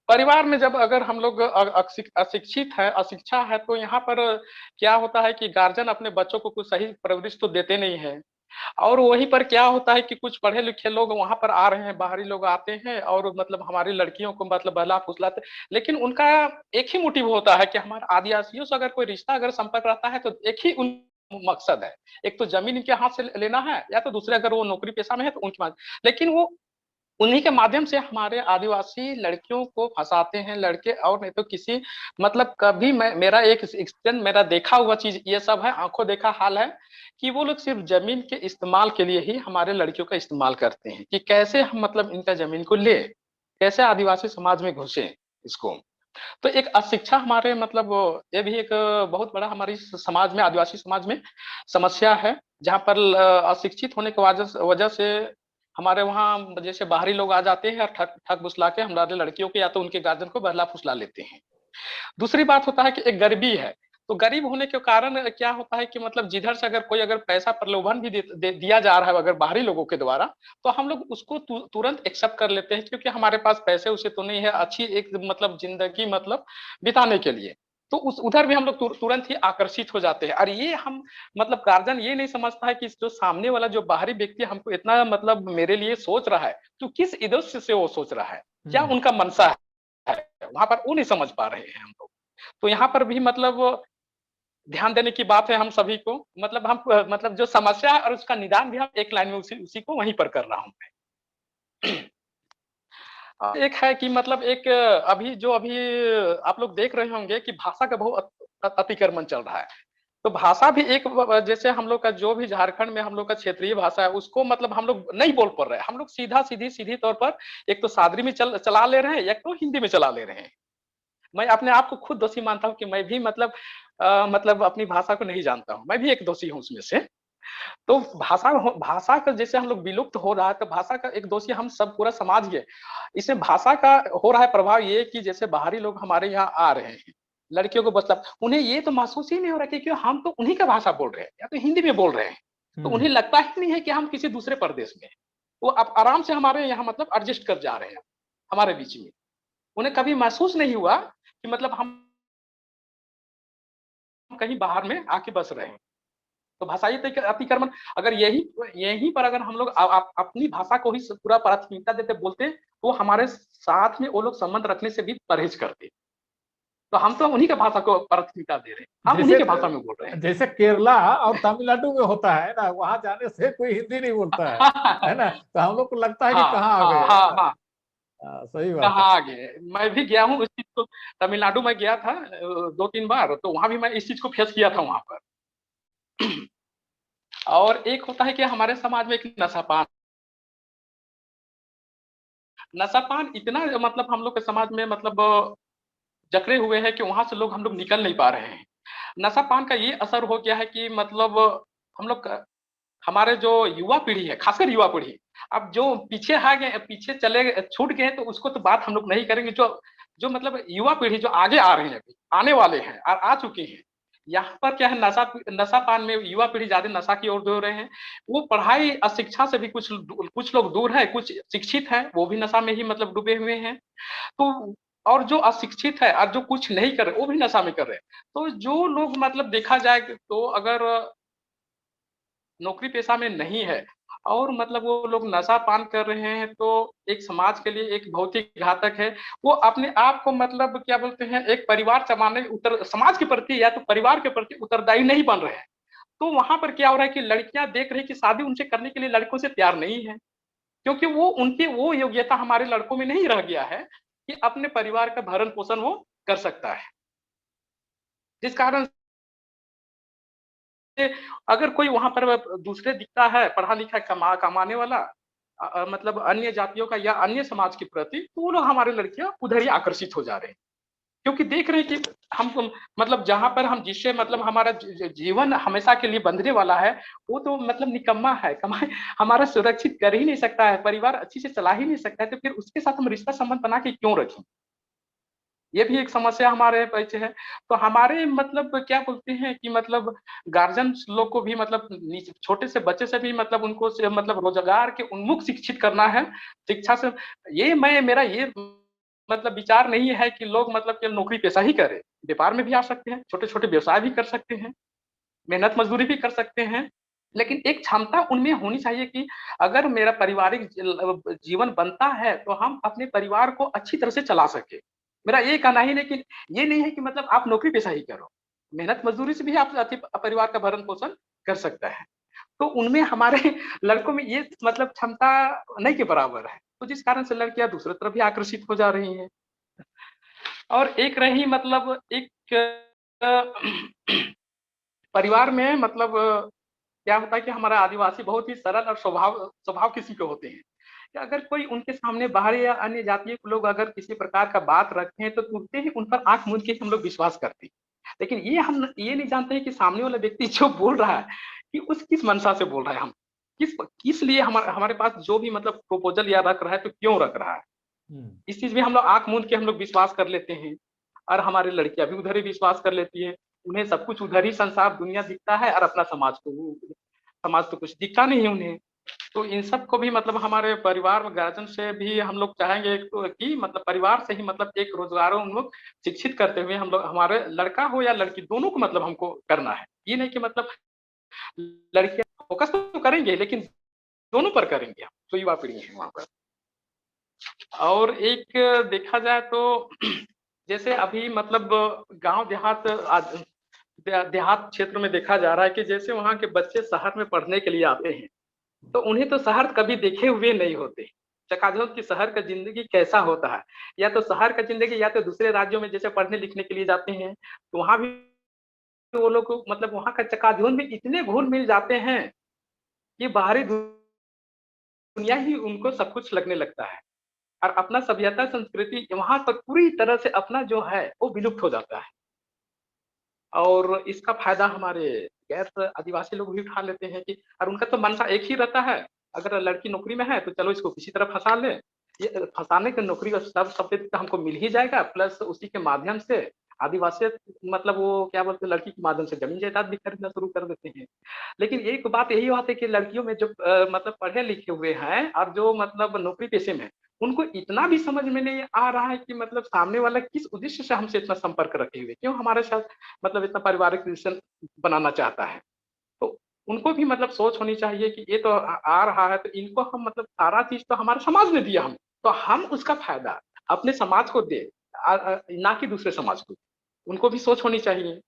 परिवार में जब अगर हम लोग अ-, अशिक-, अशिक्षित है, अशिक्षा है, तो यहाँ पर क्या होता है कि गार्जियन अपने बच्चों को कुछ सही परवरिश तो देते नहीं है, और वहीं पर क्या होता है कि कुछ पढ़े लिखे लोग वहाँ पर आ रहे हैं, बाहरी लोग आते हैं और मतलब हमारी लड़कियों को मतलब बहला फुसलाते, लेकिन उनका एक ही मोटिव होता है कि हमारे आदिवासियों से अगर कोई रिश्ता अगर संपर्क रहता है तो एक ही उन मकसद है, एक तो जमीन इनके हाथ से लेना है या तो दूसरे अगर वो नौकरी पेशा में है तो उनके पास, लेकिन वो उन्हीं के माध्यम से हमारे आदिवासी लड़कियों को फंसाते हैं लड़के, और नहीं तो किसी, मतलब कभी मैं, मेरा एक एक्सपीरियंस, मेरा देखा हुआ चीज ये सब है, आंखों देखा हाल है कि वो लोग सिर्फ जमीन के इस्तेमाल के लिए ही हमारे लड़कियों का इस्तेमाल करते हैं कि कैसे हम मतलब इनका जमीन को ले, कैसे आदिवासी समाज में घुसे इसको। तो एक अशिक्षा हमारे मतलब ये भी एक बहुत बड़ा हमारी स-, समाज में, आदिवासी समाज में समस्या है, जहाँ पर, अ, अशिक्षित होने की वजह से, वजह से हमारे वहाँ जैसे बाहरी लोग आ जाते हैं और ठग, ठग फुसला के हमारे लड़कियों को या तो उनके गार्जियन को बहला फुसला लेते हैं। दूसरी बात होता है कि एक गरीबी है, तो गरीब होने के कारण क्या होता है कि मतलब जिधर से अगर कोई अगर पैसा प्रलोभन भी दे, दे, दिया जा रहा है अगर बाहरी लोगों के द्वारा, तो हम लोग उसको तु-, तुरंत एक्सेप्ट कर लेते हैं, क्योंकि हमारे पास पैसे उसे तो नहीं है अच्छी एक मतलब जिंदगी मतलब बिताने के लिए। तो उस, उधर भी हम लोग तुर-, तुरंत ही आकर्षित हो जाते हैं। और ये हम मतलब गार्जियन ये नहीं समझता है कि जो सामने वाला जो बाहरी व्यक्ति हमको इतना मतलब मेरे लिए सोच रहा है, तो किस उद्देश्य से वो सोच रहा है, क्या हम्म। उनका मंशा है, वहाँ पर वो नहीं समझ पा रहे हैं हम लोग। तो यहाँ पर भी मतलब ध्यान देने की बात है हम सभी को, मतलब हम, मतलब जो समस्या है और उसका निदान भी हम एक लाइन में उसी, उसी को वहीं पर कर रहा हूँ मैं। और एक है कि मतलब एक अभी जो अभी आप लोग देख रहे होंगे कि भाषा का बहुत अत-, अत-, अतिक्रमण चल रहा है। तो भाषा भी एक ब-, ब-, जैसे हम लोग का जो भी झारखंड में हम लोग का क्षेत्रीय भाषा है, उसको मतलब हम लोग नहीं बोल पा रहे हैं। हम लोग सीधा, सीधी, सीधी तौर पर एक तो सादरी में चल, चला ले रहे हैं, एक तो हिंदी में चला ले रहे हैं। मैं अपने आप को खुद दोषी मानता हूँ कि मैं भी मतलब, अ, मतलब अपनी भाषा को नहीं जानता हूँ, मैं भी एक दोषी हूँ उसमें से। तो भाषा हो-, भाषा का जैसे हम लोग विलुप्त हो रहा है, तो भाषा का एक दोषी हम सब पूरा समाज ही है। इसमें भाषा का हो रहा है प्रभाव ये कि जैसे बाहरी लोग हमारे यहाँ आ रहे हैं, लड़कियों को बतला, उन्हें ये तो महसूस ही नहीं हो रहा कि क्यों हम तो उन्हीं का भाषा बोल रहे हैं या तो हिंदी में बोल रहे हैं, तो हम्म। उन्हें लगता ही नहीं है कि हम किसी दूसरे प्रदेश में हैं। वो आप आराम से हमारे यहाँ मतलब एडजस्ट कर जा रहे हैं हमारे बीच में। उन्हें कभी महसूस नहीं हुआ कि मतलब हम कहीं बाहर में आके बस रहे हैं। तो भाषाई अतिक-, अतिक्रमण अगर यही, यहीं पर अगर हम लोग अ-, अप-, अपनी भाषा को ही स-, पूरा प्राथमिकता देते बोलते, तो हमारे साथ में वो लोग संबंध रखने से भी परहेज करते। तो हम तो उन्हीं के भाषा को प्राथमिकता दे रहे हैं, हम उन्हीं जैसे, के भाषा में बोल रहे हैं। जैसे केरला और तमिलनाडु में होता है ना, वहाँ जाने से कोई हिंदी नहीं बोलता है, है ना? तो हम लोग को लगता है कि हाँ, कहाँ आ हाँ, गए, हाँ, है ना? हाँ। हाँ, सही बात है। कहाँ आ गए? मैं भी गया हूँ उस चीज को, तमिलनाडु में गया था, अ, दो तीन बार, तो वहाँ भी मैं इस चीज को फेस किया था वहाँ पर। और एक होता है कि हमारे समाज में एक नशापान, नशापान इतना मतलब हम लोग के समाज में मतलब जकड़े हुए हैं कि वहाँ से लोग, हम लोग निकल नहीं पा रहे हैं। नशापान का ये असर हो गया है कि मतलब हम लोग क-, हमारे जो युवा पीढ़ी है, खासकर युवा पीढ़ी, अब जो पीछे आ गए, पीछे चले, छूट गए, तो उसको तो बात हम लोग नहीं करेंगे। जो, जो मतलब युवा पीढ़ी जो आगे आ रही है, अभी आने वाले हैं, आ, आ चुके हैं, यहाँ पर क्या है, नशा, नशा पान में युवा पीढ़ी ज्यादा नशा की ओर दौड़ रहे हैं। वो पढ़ाई और शिक्षा से भी कुछ दू-, कुछ लोग दूर है, कुछ शिक्षित हैं, वो भी नशा में ही मतलब डूबे हुए हैं। तो और जो अशिक्षित है और जो कुछ नहीं कर रहे, वो भी नशा में कर रहे हैं। तो जो लोग मतलब देखा जाए तो अगर नौकरी पेशा में नहीं है और मतलब वो लोग नशा पान कर रहे हैं, तो एक समाज के लिए एक बहुत ही घातक है। वो अपने आप को मतलब क्या बोलते हैं, एक परिवार चलाने उतर, समाज के प्रति या तो परिवार के प्रति उत्तरदायी नहीं बन रहे हैं। तो वहां पर क्या हो रहा है कि लड़कियां देख रही कि शादी उनसे करने के लिए लड़कों से तैयार नहीं है, क्योंकि वो, उनकी वो योग्यता हमारे लड़कों में नहीं रह गया है कि अपने परिवार का भरण पोषण वो कर सकता है। जिस कारण से अगर कोई वहां पर दूसरे दिखता है, पढ़ा लिखा, कमा-, कमाने वाला, अ, अ, मतलब अन्य जातियों का या अन्य समाज के प्रति, तो वो लोग, हमारे लड़कियां उधर ही आकर्षित हो जा रहे हैं, क्योंकि देख रहे हैं कि हम, मतलब जहां पर हम जिससे मतलब हमारा जी-, जी-, जीवन हमेशा के लिए बंधने वाला है, वो तो मतलब निकम्मा है, कमाए, हमारा सुरक्षित कर ही नहीं सकता है, परिवार अच्छे से चला ही नहीं सकता है, तो फिर उसके साथ हम रिश्ता संबंध बना के क्यों रखें? ये भी एक समस्या हमारे पीछे है। तो हमारे मतलब क्या बोलते हैं कि मतलब गार्जियन लोग को भी मतलब नीचे, छोटे से बच्चे से भी मतलब उनको से मतलब रोजगार के उन्मुख शिक्षित करना है। शिक्षा से ये मैं, मेरा ये मतलब विचार नहीं है कि लोग मतलब केवल नौकरी पेशा ही करें, व्यापार में भी आ सकते हैं, छोटे छोटे व्यवसाय भी कर सकते हैं, मेहनत मजदूरी भी कर सकते हैं, लेकिन एक क्षमता उनमें होनी चाहिए कि अगर मेरा पारिवारिक ज-, जीवन बनता है तो हम अपने परिवार को अच्छी तरह से चला सके। मेरा ये कहना ही नहीं कि, ये नहीं है कि मतलब आप नौकरी पेशा ही करो, मेहनत मजदूरी से भी आप अति-, परिवार का भरण पोषण कर सकता है। तो उनमें हमारे लड़कों में ये मतलब क्षमता नहीं के बराबर है, तो जिस कारण से लड़कियां दूसरे तरफ भी आकर्षित हो जा रही हैं। और एक रही मतलब एक परिवार में मतलब क्या होता है कि हमारा आदिवासी बहुत ही सरल और स्वभाव, स्वभाव किस्म के होते हैं कि अगर कोई उनके सामने बाहर या अन्य जातीय के लोग अगर किसी प्रकार का बात रखें तो तुरते ही उन पर आंख मूंद के हम लोग विश्वास करते हैं। लेकिन ये हम ये नहीं जानते हैं कि सामने वाला व्यक्ति जो बोल रहा है कि उस किस मंशा से बोल रहा है, हम किस, किस लिए हमारे, हमारे पास जो भी मतलब प्रपोजल या रख रहा है तो क्यों रख रहा है। हम्म। इस चीज में हम लोग आंख मूंद के हम लोग विश्वास कर लेते हैं और हमारी लड़कियां भी उधर ही विश्वास कर लेती है। उन्हें सब कुछ उधर ही संसार दुनिया दिखता है और अपना समाज को, समाज तो कुछ दिखता नहीं उन्हें। तो इन सब को भी मतलब हमारे परिवार में गार्जियन से भी हम लोग चाहेंगे तो कि मतलब परिवार से ही मतलब एक रोजगारों उन लोग शिक्षित करते हुए हम लोग, हमारे लड़का हो या लड़की दोनों को मतलब हमको करना है। ये नहीं कि मतलब लड़कियां फोकस तो करेंगे लेकिन दोनों पर करेंगे हम, जो युवा पीढ़ी है वहां पर। और एक देखा जाए तो जैसे अभी मतलब गांव देहात, आज दे-, देहात क्षेत्र में देखा जा रहा है कि जैसे वहां के बच्चे शहर में पढ़ने के लिए आते हैं तो उन्हें तो शहर कभी देखे हुए नहीं होते, चकाझोंक की शहर का जिंदगी कैसा होता है, या तो शहर का जिंदगी या तो दूसरे राज्यों में जैसे पढ़ने लिखने के लिए जाते हैं तो वहां भी वो लोग को, मतलब, वहाँ का चकाझोंक में इतने घुल मिल जाते हैं कि बाहरी दुनिया ही उनको सब कुछ लगने लगता है और अपना सभ्यता संस्कृति वहाँ पर पूरी तरह से अपना जो है वो विलुप्त हो जाता है। और इसका फायदा हमारे गैर आदिवासी लोग भी उठा लेते हैं कि, और उनका तो मनसा एक ही रहता है, अगर लड़की नौकरी में है तो चलो इसको किसी तरह फंसा ले, ये फंसाने के नौकरी का सब, सब तो हमको मिल ही जाएगा, plus उसी के माध्यम से आदिवासी, मतलब, वो क्या बोलते हैं, लड़की के माध्यम से जमीन जायदाद भी खरीदना शुरू कर देते हैं। लेकिन एक बात यही बात है कि लड़कियों में जो, अ, मतलब, पढ़े लिखे हुए हैं और जो, मतलब, नौकरी पेशे में हैं, उनको इतना भी समझ में नहीं आ रहा है कि, मतलब, सामने वाला किस उद्देश्य से हमसे इतना संपर्क रखे हुए, क्यों हमारे साथ, मतलब, इतना पारिवारिक रिलेशन बनाना चाहता है। तो उनको भी, मतलब, सोच होनी चाहिए कि ये तो आ, आ रहा है, तो इनको हम, मतलब, सारा चीज तो हमारे समाज ने दिया हम, तो हम उसका फायदा अपने समाज को दे, आ, आ, ना कि दूसरे समाज को। उनको भी सोच होनी चाहिए।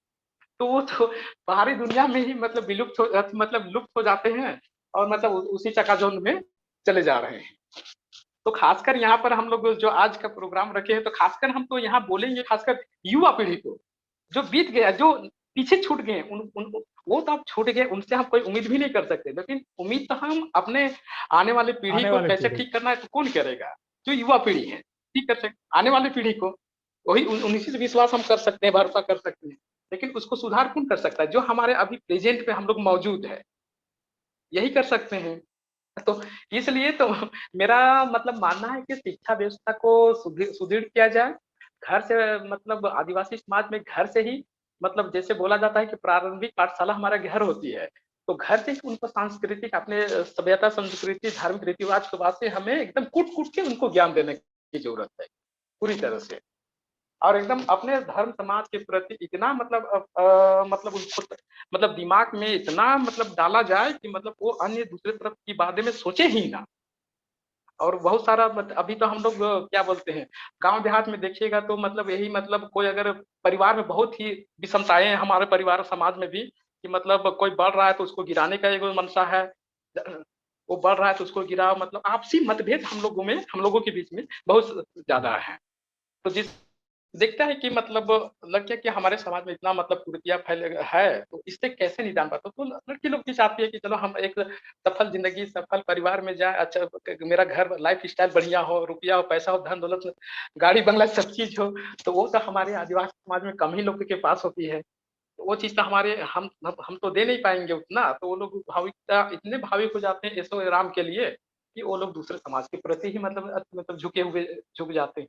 तो वो तो बाहरी दुनिया में ही, मतलब, विलुप्त हो, मतलब, लुप्त हो जाते हैं और, मतलब, उ-, उसी चकाझोंक में चले जा रहे हैं। तो खासकर यहाँ पर हम लोग जो आज का प्रोग्राम रखे हैं, तो खासकर हम तो यहाँ बोलेंगे, खासकर युवा पीढ़ी को, जो बीत गया, जो पीछे छूट गए, उन, उन, वो तो अब छूट गए, उनसे हम कोई उम्मीद भी नहीं कर सकते, लेकिन उम्मीद तो हम अपने आने वाले पीढ़ी आने को वाले कैसे पीढ़ी। ठीक करना है, तो कौन करेगा? जो युवा पीढ़ी है, ठीक कर सकते, आने वाली पीढ़ी को वही उन-, उन्हीं से विश्वास हम कर सकते हैं, भरोसा कर सकते हैं, लेकिन उसको सुधार कौन कर सकता है? जो हमारे अभी प्रेजेंट पे हम लोग मौजूद है, यही कर सकते हैं। तो इसलिए तो मेरा, मतलब, मानना है कि शिक्षा व्यवस्था को सुदृ-, सुदृढ़ किया जाए, घर से, मतलब, आदिवासी समाज में घर से ही मतलब जैसे बोला जाता है कि प्रारंभिक पाठशाला हमारा घर होती है, तो घर से ही उनको सांस्कृतिक, अपने सभ्यता, संस्कृति, धार्मिक रीति रिवाज के वास्ते हमें एकदम कूट कूट के उनको ज्ञान देने की जरूरत है पूरी तरह से। और एकदम अपने धर्म समाज के प्रति इतना मतलब अ, अ, मतलब उनको त-, मतलब दिमाग में इतना मतलब डाला जाए कि मतलब वो अन्य दूसरे तरफ की बारे में सोचे ही ना। और बहुत सारा मत-, अभी तो हम लोग, अ, क्या बोलते हैं, गांव देहात में देखिएगा तो मतलब यही मतलब कोई अगर परिवार में बहुत ही विषमताएं हैं हमारे परिवार समाज में भी, कि मतलब कोई बढ़ रहा है तो उसको गिराने का एक मंशा है, वो बढ़ रहा है तो उसको गिराओ, मतलब आपसी मतभेद हम लोगों में, हम लोगों के बीच में बहुत ज्यादा है। तो जिस देखता है कि मतलब लग गया कि हमारे समाज में इतना मतलब कुरीतियाँ फैल है, तो इससे कैसे निदान पाता? तो लड़की लोग भी चाहती है कि चलो हम एक सफल जिंदगी, सफल परिवार में जाए, अच्छा मेरा घर, lifestyle बढ़िया हो, रुपया हो, पैसा हो, धन दौलत, गाड़ी बंगला सब चीज हो, तो वो तो हमारे आदिवासी समाज में कम ही लोगों के पास होती है। तो वो चीज तो हमारे, हम, हम, हम तो दे नहीं पाएंगे उतना, तो वो लोग भाविकता, इतने भाविक हो जाते हैं ऐशो आराम के लिए कि वो लोग दूसरे समाज के प्रति ही मतलब, मतलब झुके हुए, झुक जाते हैं।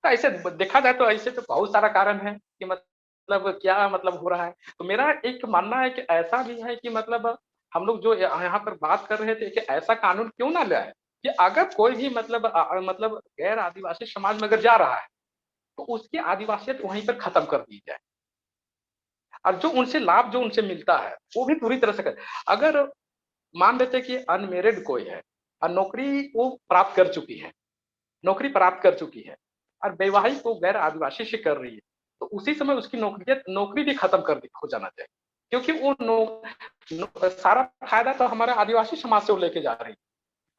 तो ऐसे ब-, देखा जाए तो ऐसे तो बहुत सारा कारण है कि मतलब क्या मतलब हो रहा है। तो मेरा एक मानना है कि ऐसा भी है कि मतलब हम लोग जो यहाँ, यहाँ पर बात कर रहे थे कि ऐसा कानून क्यों ना लाए कि अगर कोई भी मतलब, अ, अ, मतलब गैर आदिवासी समाज में अगर जा रहा है तो उसकी आदिवासियत वहीं पर खत्म कर दी जाए। और जो उनसे लाभ जो उनसे मिलता है वो भी पूरी तरह से कर, अगर मान लेते कि अनमेरिड कोई है और नौकरी वो प्राप्त कर चुकी है, नौकरी प्राप्त कर चुकी है और वैवाहिक वो गैर आदिवासी से कर रही है, तो उसी समय उसकी नौकरी, नौकरी भी खत्म कर दी, हो जाना चाहिए, क्योंकि वो नौ-, नौ-, सारा फायदा तो हमारे आदिवासी समाज से वो लेके जा रही है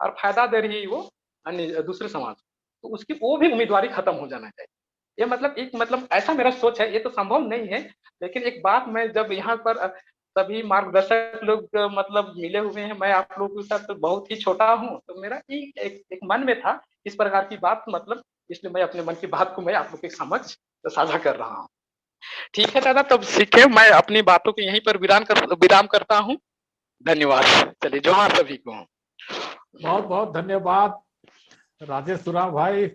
और फायदा दे रही है वो अन्य दूसरे समाज को, तो उसकी वो भी उम्मीदवारी खत्म हो जाना चाहिए। ये मतलब एक, मतलब ऐसा मेरा सोच है, ये तो संभव नहीं है, लेकिन एक बात मैं जब यहाँ पर, अ, सभी मार्गदर्शक लोग, अ, मतलब मिले हुए हैं, मैं आप लोगों के साथ तो बहुत ही छोटा हूँ, तो मेरा एक, एक, एक मन में था इस प्रकार की बात, मतलब इसलिए मैं अपने मन की बात को मैं आप लोग के समक्ष साझा कर रहा हूँ। ठीक है दादा, तब ठीक है, मैं अपनी बातों को यहीं पर विराम कर, विराम करता हूँ। धन्यवाद। चलिए, जोहार सभी को। बहुत बहुत धन्यवाद राजेश उराँव भाई,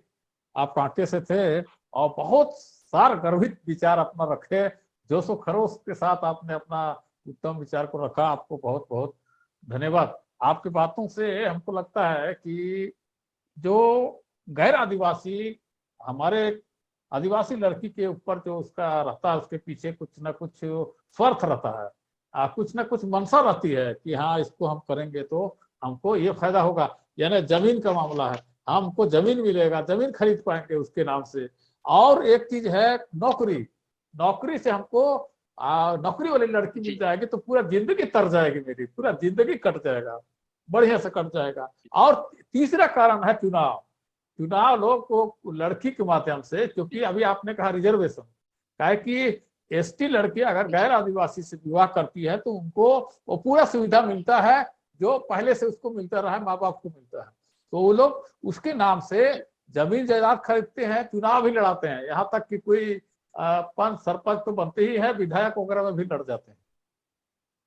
आप कांके से थे और बहुत सार गर्भित विचार अपना रखे, जोश व खरोश के साथ आपने अपना उत्तम विचार को रखा, आपको बहुत बहुत धन्यवाद। आपकी बातों से हमको लगता है कि जो गैर आदिवासी हमारे आदिवासी लड़की के ऊपर जो उसका रहता है, उसके पीछे कुछ ना कुछ स्वार्थ रहता है, आ, कुछ ना कुछ मंशा रहती है कि हाँ, इसको हम करेंगे तो हमको ये फायदा होगा, यानी जमीन का मामला है, हमको जमीन मिलेगा, जमीन खरीद पाएंगे उसके नाम से। और एक चीज है नौकरी, नौकरी से हमको, आ, नौकरी वाली लड़की मिल जी। जाएगी तो पूरा जिंदगी तर जाएगी मेरी, पूरा जिंदगी कट जाएगा, बढ़िया से कट जाएगा। और तीसरा कारण है चुनाव। चुनाव लोग को लड़की के माध्यम से, क्योंकि अभी आपने कहा रिजर्वेशन, काहे कि एसटी लड़की अगर गैर आदिवासी से विवाह करती है तो उनको वो पूरा सुविधा मिलता है जो पहले से उसको मिलता रहा है, माँ बाप को मिलता है। तो वो लोग उसके नाम से जमीन जायदाद खरीदते हैं, चुनाव भी लड़ाते हैं, यहाँ तक कि कोई, अ, पंच सरपंच तो बनते ही है, विधायक वगैरह में भी लड़ जाते हैं।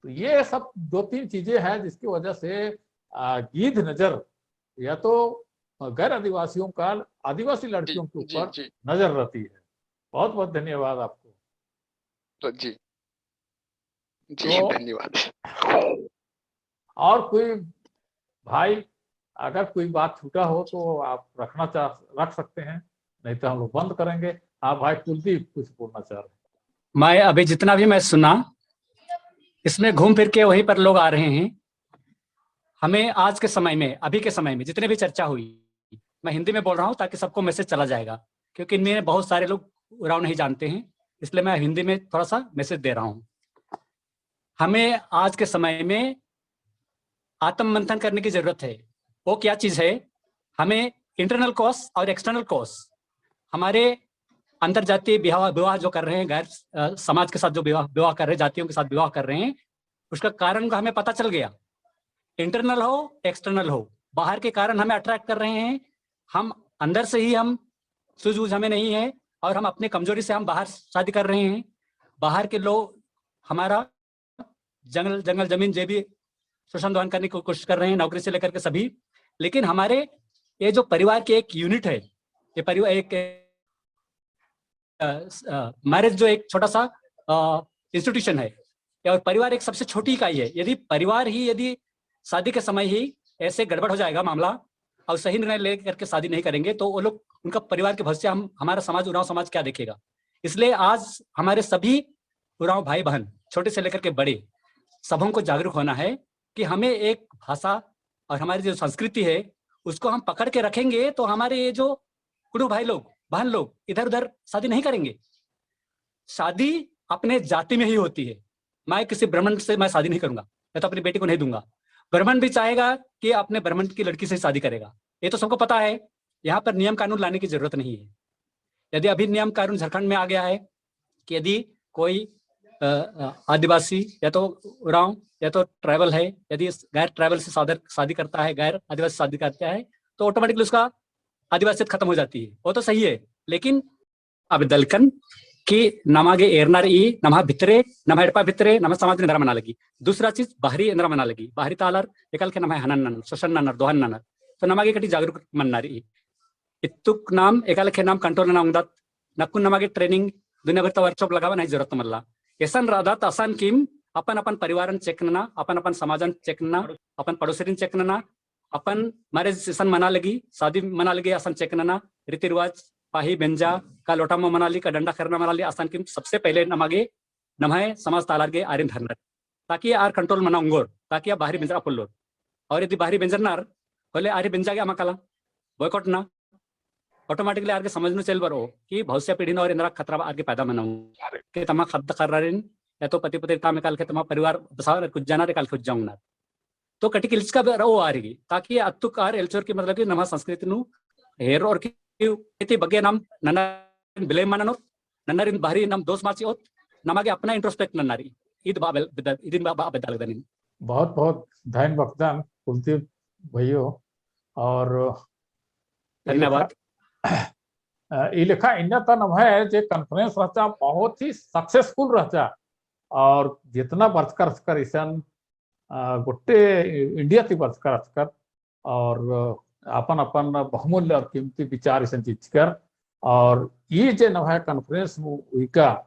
तो ये सब दो तीन चीजें हैं जिसकी वजह से, अ, गीध नजर या तो गैर आदिवासियों का आदिवासी लड़कियों के ऊपर नजर रहती है। बहुत बहुत धन्यवाद आपको। तो जी, जी, तो धन्यवाद। और कोई भाई, अगर कोई बात छूटा हो तो आप रखना चाह, रख सकते हैं, नहीं तो हम लोग बंद करेंगे। हाँ भाई कुलदीप, कुछ बोलना चाह रहे हैं? मैं अभी जितना भी मैं सुना, इसमें घूम फिर के वहीं पर लोग आ रहे हैं। हमें आज के समय में, अभी के समय में जितने भी चर्चा हुई, मैं हिंदी में बोल रहा हूँ ताकि सबको मैसेज चला जाएगा, क्योंकि इनमें बहुत सारे लोग उराँव नहीं जानते हैं, इसलिए मैं हिंदी में थोड़ा सा मैसेज दे रहा हूँ। हमें आज के समय में आत्म मंथन करने की जरूरत है। वो क्या चीज है? हमें इंटरनल कॉज और एक्सटर्नल कॉज, हमारे अंतर जातीय विवाह, विवाह जो कर रहे हैं, गैर, अ, समाज के साथ जो विवाह, विवाह कर रहे हैं, जातियों के साथ विवाह कर रहे हैं, उसका कारण का हमें पता चल गया। इंटरनल हो, एक्सटर्नल हो, बाहर के कारण हमें अट्रैक्ट कर रहे हैं, हम अंदर से ही हम सूझबूझ हमें नहीं है और हम अपने कमजोरी से हम बाहर शादी कर रहे हैं। बाहर के लोग हमारा जंगल, जंगल जमीन जे भी शोषण दोहन करने की कोशिश कर रहे हैं, नौकरी से लेकर के सभी। लेकिन हमारे ये जो परिवार के एक यूनिट है, ये परिवार एक, अ, स-, अ, मैरिज जो एक छोटा सा अ, institution है, और परिवार एक सबसे छोटी इकाई है। यदि परिवार ही, यदि शादी के समय ही ऐसे गड़बड़ हो जाएगा मामला और सही निर्णय लेकर के शादी नहीं करेंगे, तो वो लोग, उनका परिवार के भविष्य, हम, हमारा समाज, उराँव समाज क्या देखेगा? इसलिए आज हमारे सभी उराँव भाई बहन, छोटे से लेकर के बड़े, सबों को जागरूक होना है कि हमें एक भाषा और हमारी जो संस्कृति है, उसको हम पकड़ के रखेंगे, तो हमारे ये जो कुँड़ुख़ भाई लोग, बहन लोग इधर उधर शादी नहीं करेंगे। शादी अपने जाति में ही होती है। मैं किसी ब्राह्मण से मैं शादी नहीं करूंगा, मैं तो अपनी बेटी को नहीं दूंगा। ब्राह्मण भी चाहेगा कि अपने ब्राह्मण की लड़की से शादी करेगा, ये तो सबको पता है। यहाँ पर नियम कानून लाने की जरूरत नहीं है। यदि अभी नियम कानून झारखंड में आ गया है कि यदि कोई, अ, अ, आदिवासी या तो उराँव या तो ट्राइबल है, यदि इस गैर ट्राइबल से शादी, शादी करता है, गैर आदिवासी शादी करता है, तो ऑटोमेटिकली उसका आदिवासियत खत्म हो जाती है। वो तो सही है, लेकिन अब दलकन कि नमा गे एरना रई, नम्है भितरे, नम्है एड़पा भितरे, नम्है समाज नू एन्दरा मना लगी। दूसरा चीज, बाहरी एन्दरा मना लगी। बाहरी ता आलर एकालेखे नम्है हनन ननर, शोषण ननर, दोहन ननर। तो नमा गे कटी जागरूक मन्ना रई। इत्तुक नाम एकालेखे नाम control नना ओंगदत। नक्कुन नमा गे training, दुनिया भर ता workshop लगाबअना ही जरूरत मल्ला। एसन रअदत असन किम अपन अपन परिवारन check नना, अपन अपन समाजन check नना, अपन पड़ोसरिन check नना, अपन marriage एसन मना लगी, शादी मना लगी, असन check नना, रीति रिवाज, पाही बेंजा, का लोटा मल मना ली, का डंडा खरना मना ली, असन किम सबसे पहले नमा गे, नम्है समाज ता आलर गे आरिन धरना, ताकि आर control मना ओंगोर, ताकि आर बाहरी बेंजरआ पोल्लोर। और यदि बाहरी बेंजरनर, होले आर ही बेंजा गे अमा काला, boycott ना, automatically आर गे समझ नू चइल बरओ कि भविष्य पीढ़ी नू और एन्दरा खतरा आर गे पैदा मना ओंगोर। कि तम्है ख़द्द ख़र्रारिन, या तो पति पत्नी ताम एकालेखे तम्है परिवार बसाओ, कुछ जना एकालेखे कुछ जाऊंगनर। तो कटिक इल्चका रओ आर गे, ताकि अत्तुक आर एल्चोर की मतलब कि नम्है संस्कृति नू हेर और की इति बग्गे नाम नन्नरिन blame मल ननोत, नन्नरिन बाहरी नाम दोष मल चिओत, नमा गे अपना introspect नन्ना रई। इद बआ बेद्दा, इदिन बआ बेद्दा लगदन। बहुत बहुत धैन बअदन कुलदीप भइयो। और धन्यवाद। अ, ई लेखा इन्ना ता नम्है जे conference रहचा बहुत ही successful रहचा। और जितना बरचकर रहचकर इसन, अ, गोट्टे India ती बरचकर रहचकर और अपन अपन बहुमूल्य और कीमती विचार इसन चिच्चकर और ई जे नम्है conference नू उइका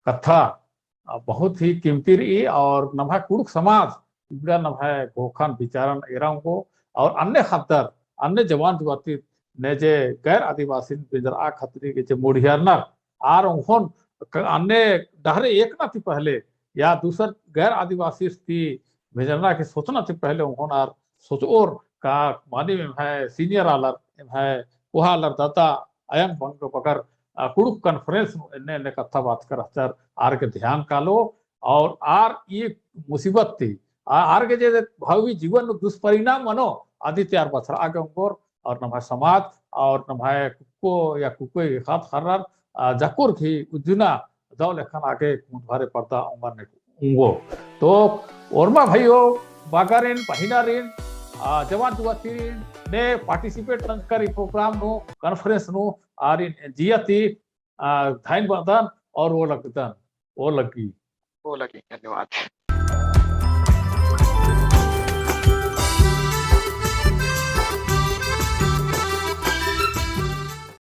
कत्था, अ, बहुत ही कीमती रई और नम्है कुँड़ुख़ समाज इबड़ा नम्है घोखन विचारन एरा ओंगो और अन्ने ख़द्दर, अन्ने जवान जुवाती ने जे गैर आदिवासिन बेंजरआ खतरी गे जे मुड़िहरनर आर ओंगोन क-, अन्ने डहरे एकना ती पहले या दूसर गैर आदिवासी ती बेंजरना की सोचना ती पहले ओंगोन आर सोचओर का मानिम एम्है senior आलर, एम्है कोहा आलर दादा अयंग बंग बगर, अ, कुँड़ुख़ conference नू एन्ने एन्ने कत्था बाचकर रहचर आर गे ध्यान कालो और आर ई मुसीबत ती, आ-, आर गे जे भावी जीवन नू दुष्परिणाम मनो अदी ती आर बछरआ गे ओंगोर और नम्है समाज और नम्है कुक्को या कुक्कोय ख़द्द ख़र्रर, अ, जकोर गही उज्जना दव लेखन आगे कुँड़ुख़ भरे परदा ओंगोर ने ओंगो। तो ओर्मा भइयो, बगारिन, बहिनारिन, आ, जवान जुवातिरिन ने participate नंजकर ई program नू, conference नू, आरिन जिया ती, आ, धैन बअदन और ओ लगदन, ओ लगी। ओ लगी, धन्यवाद।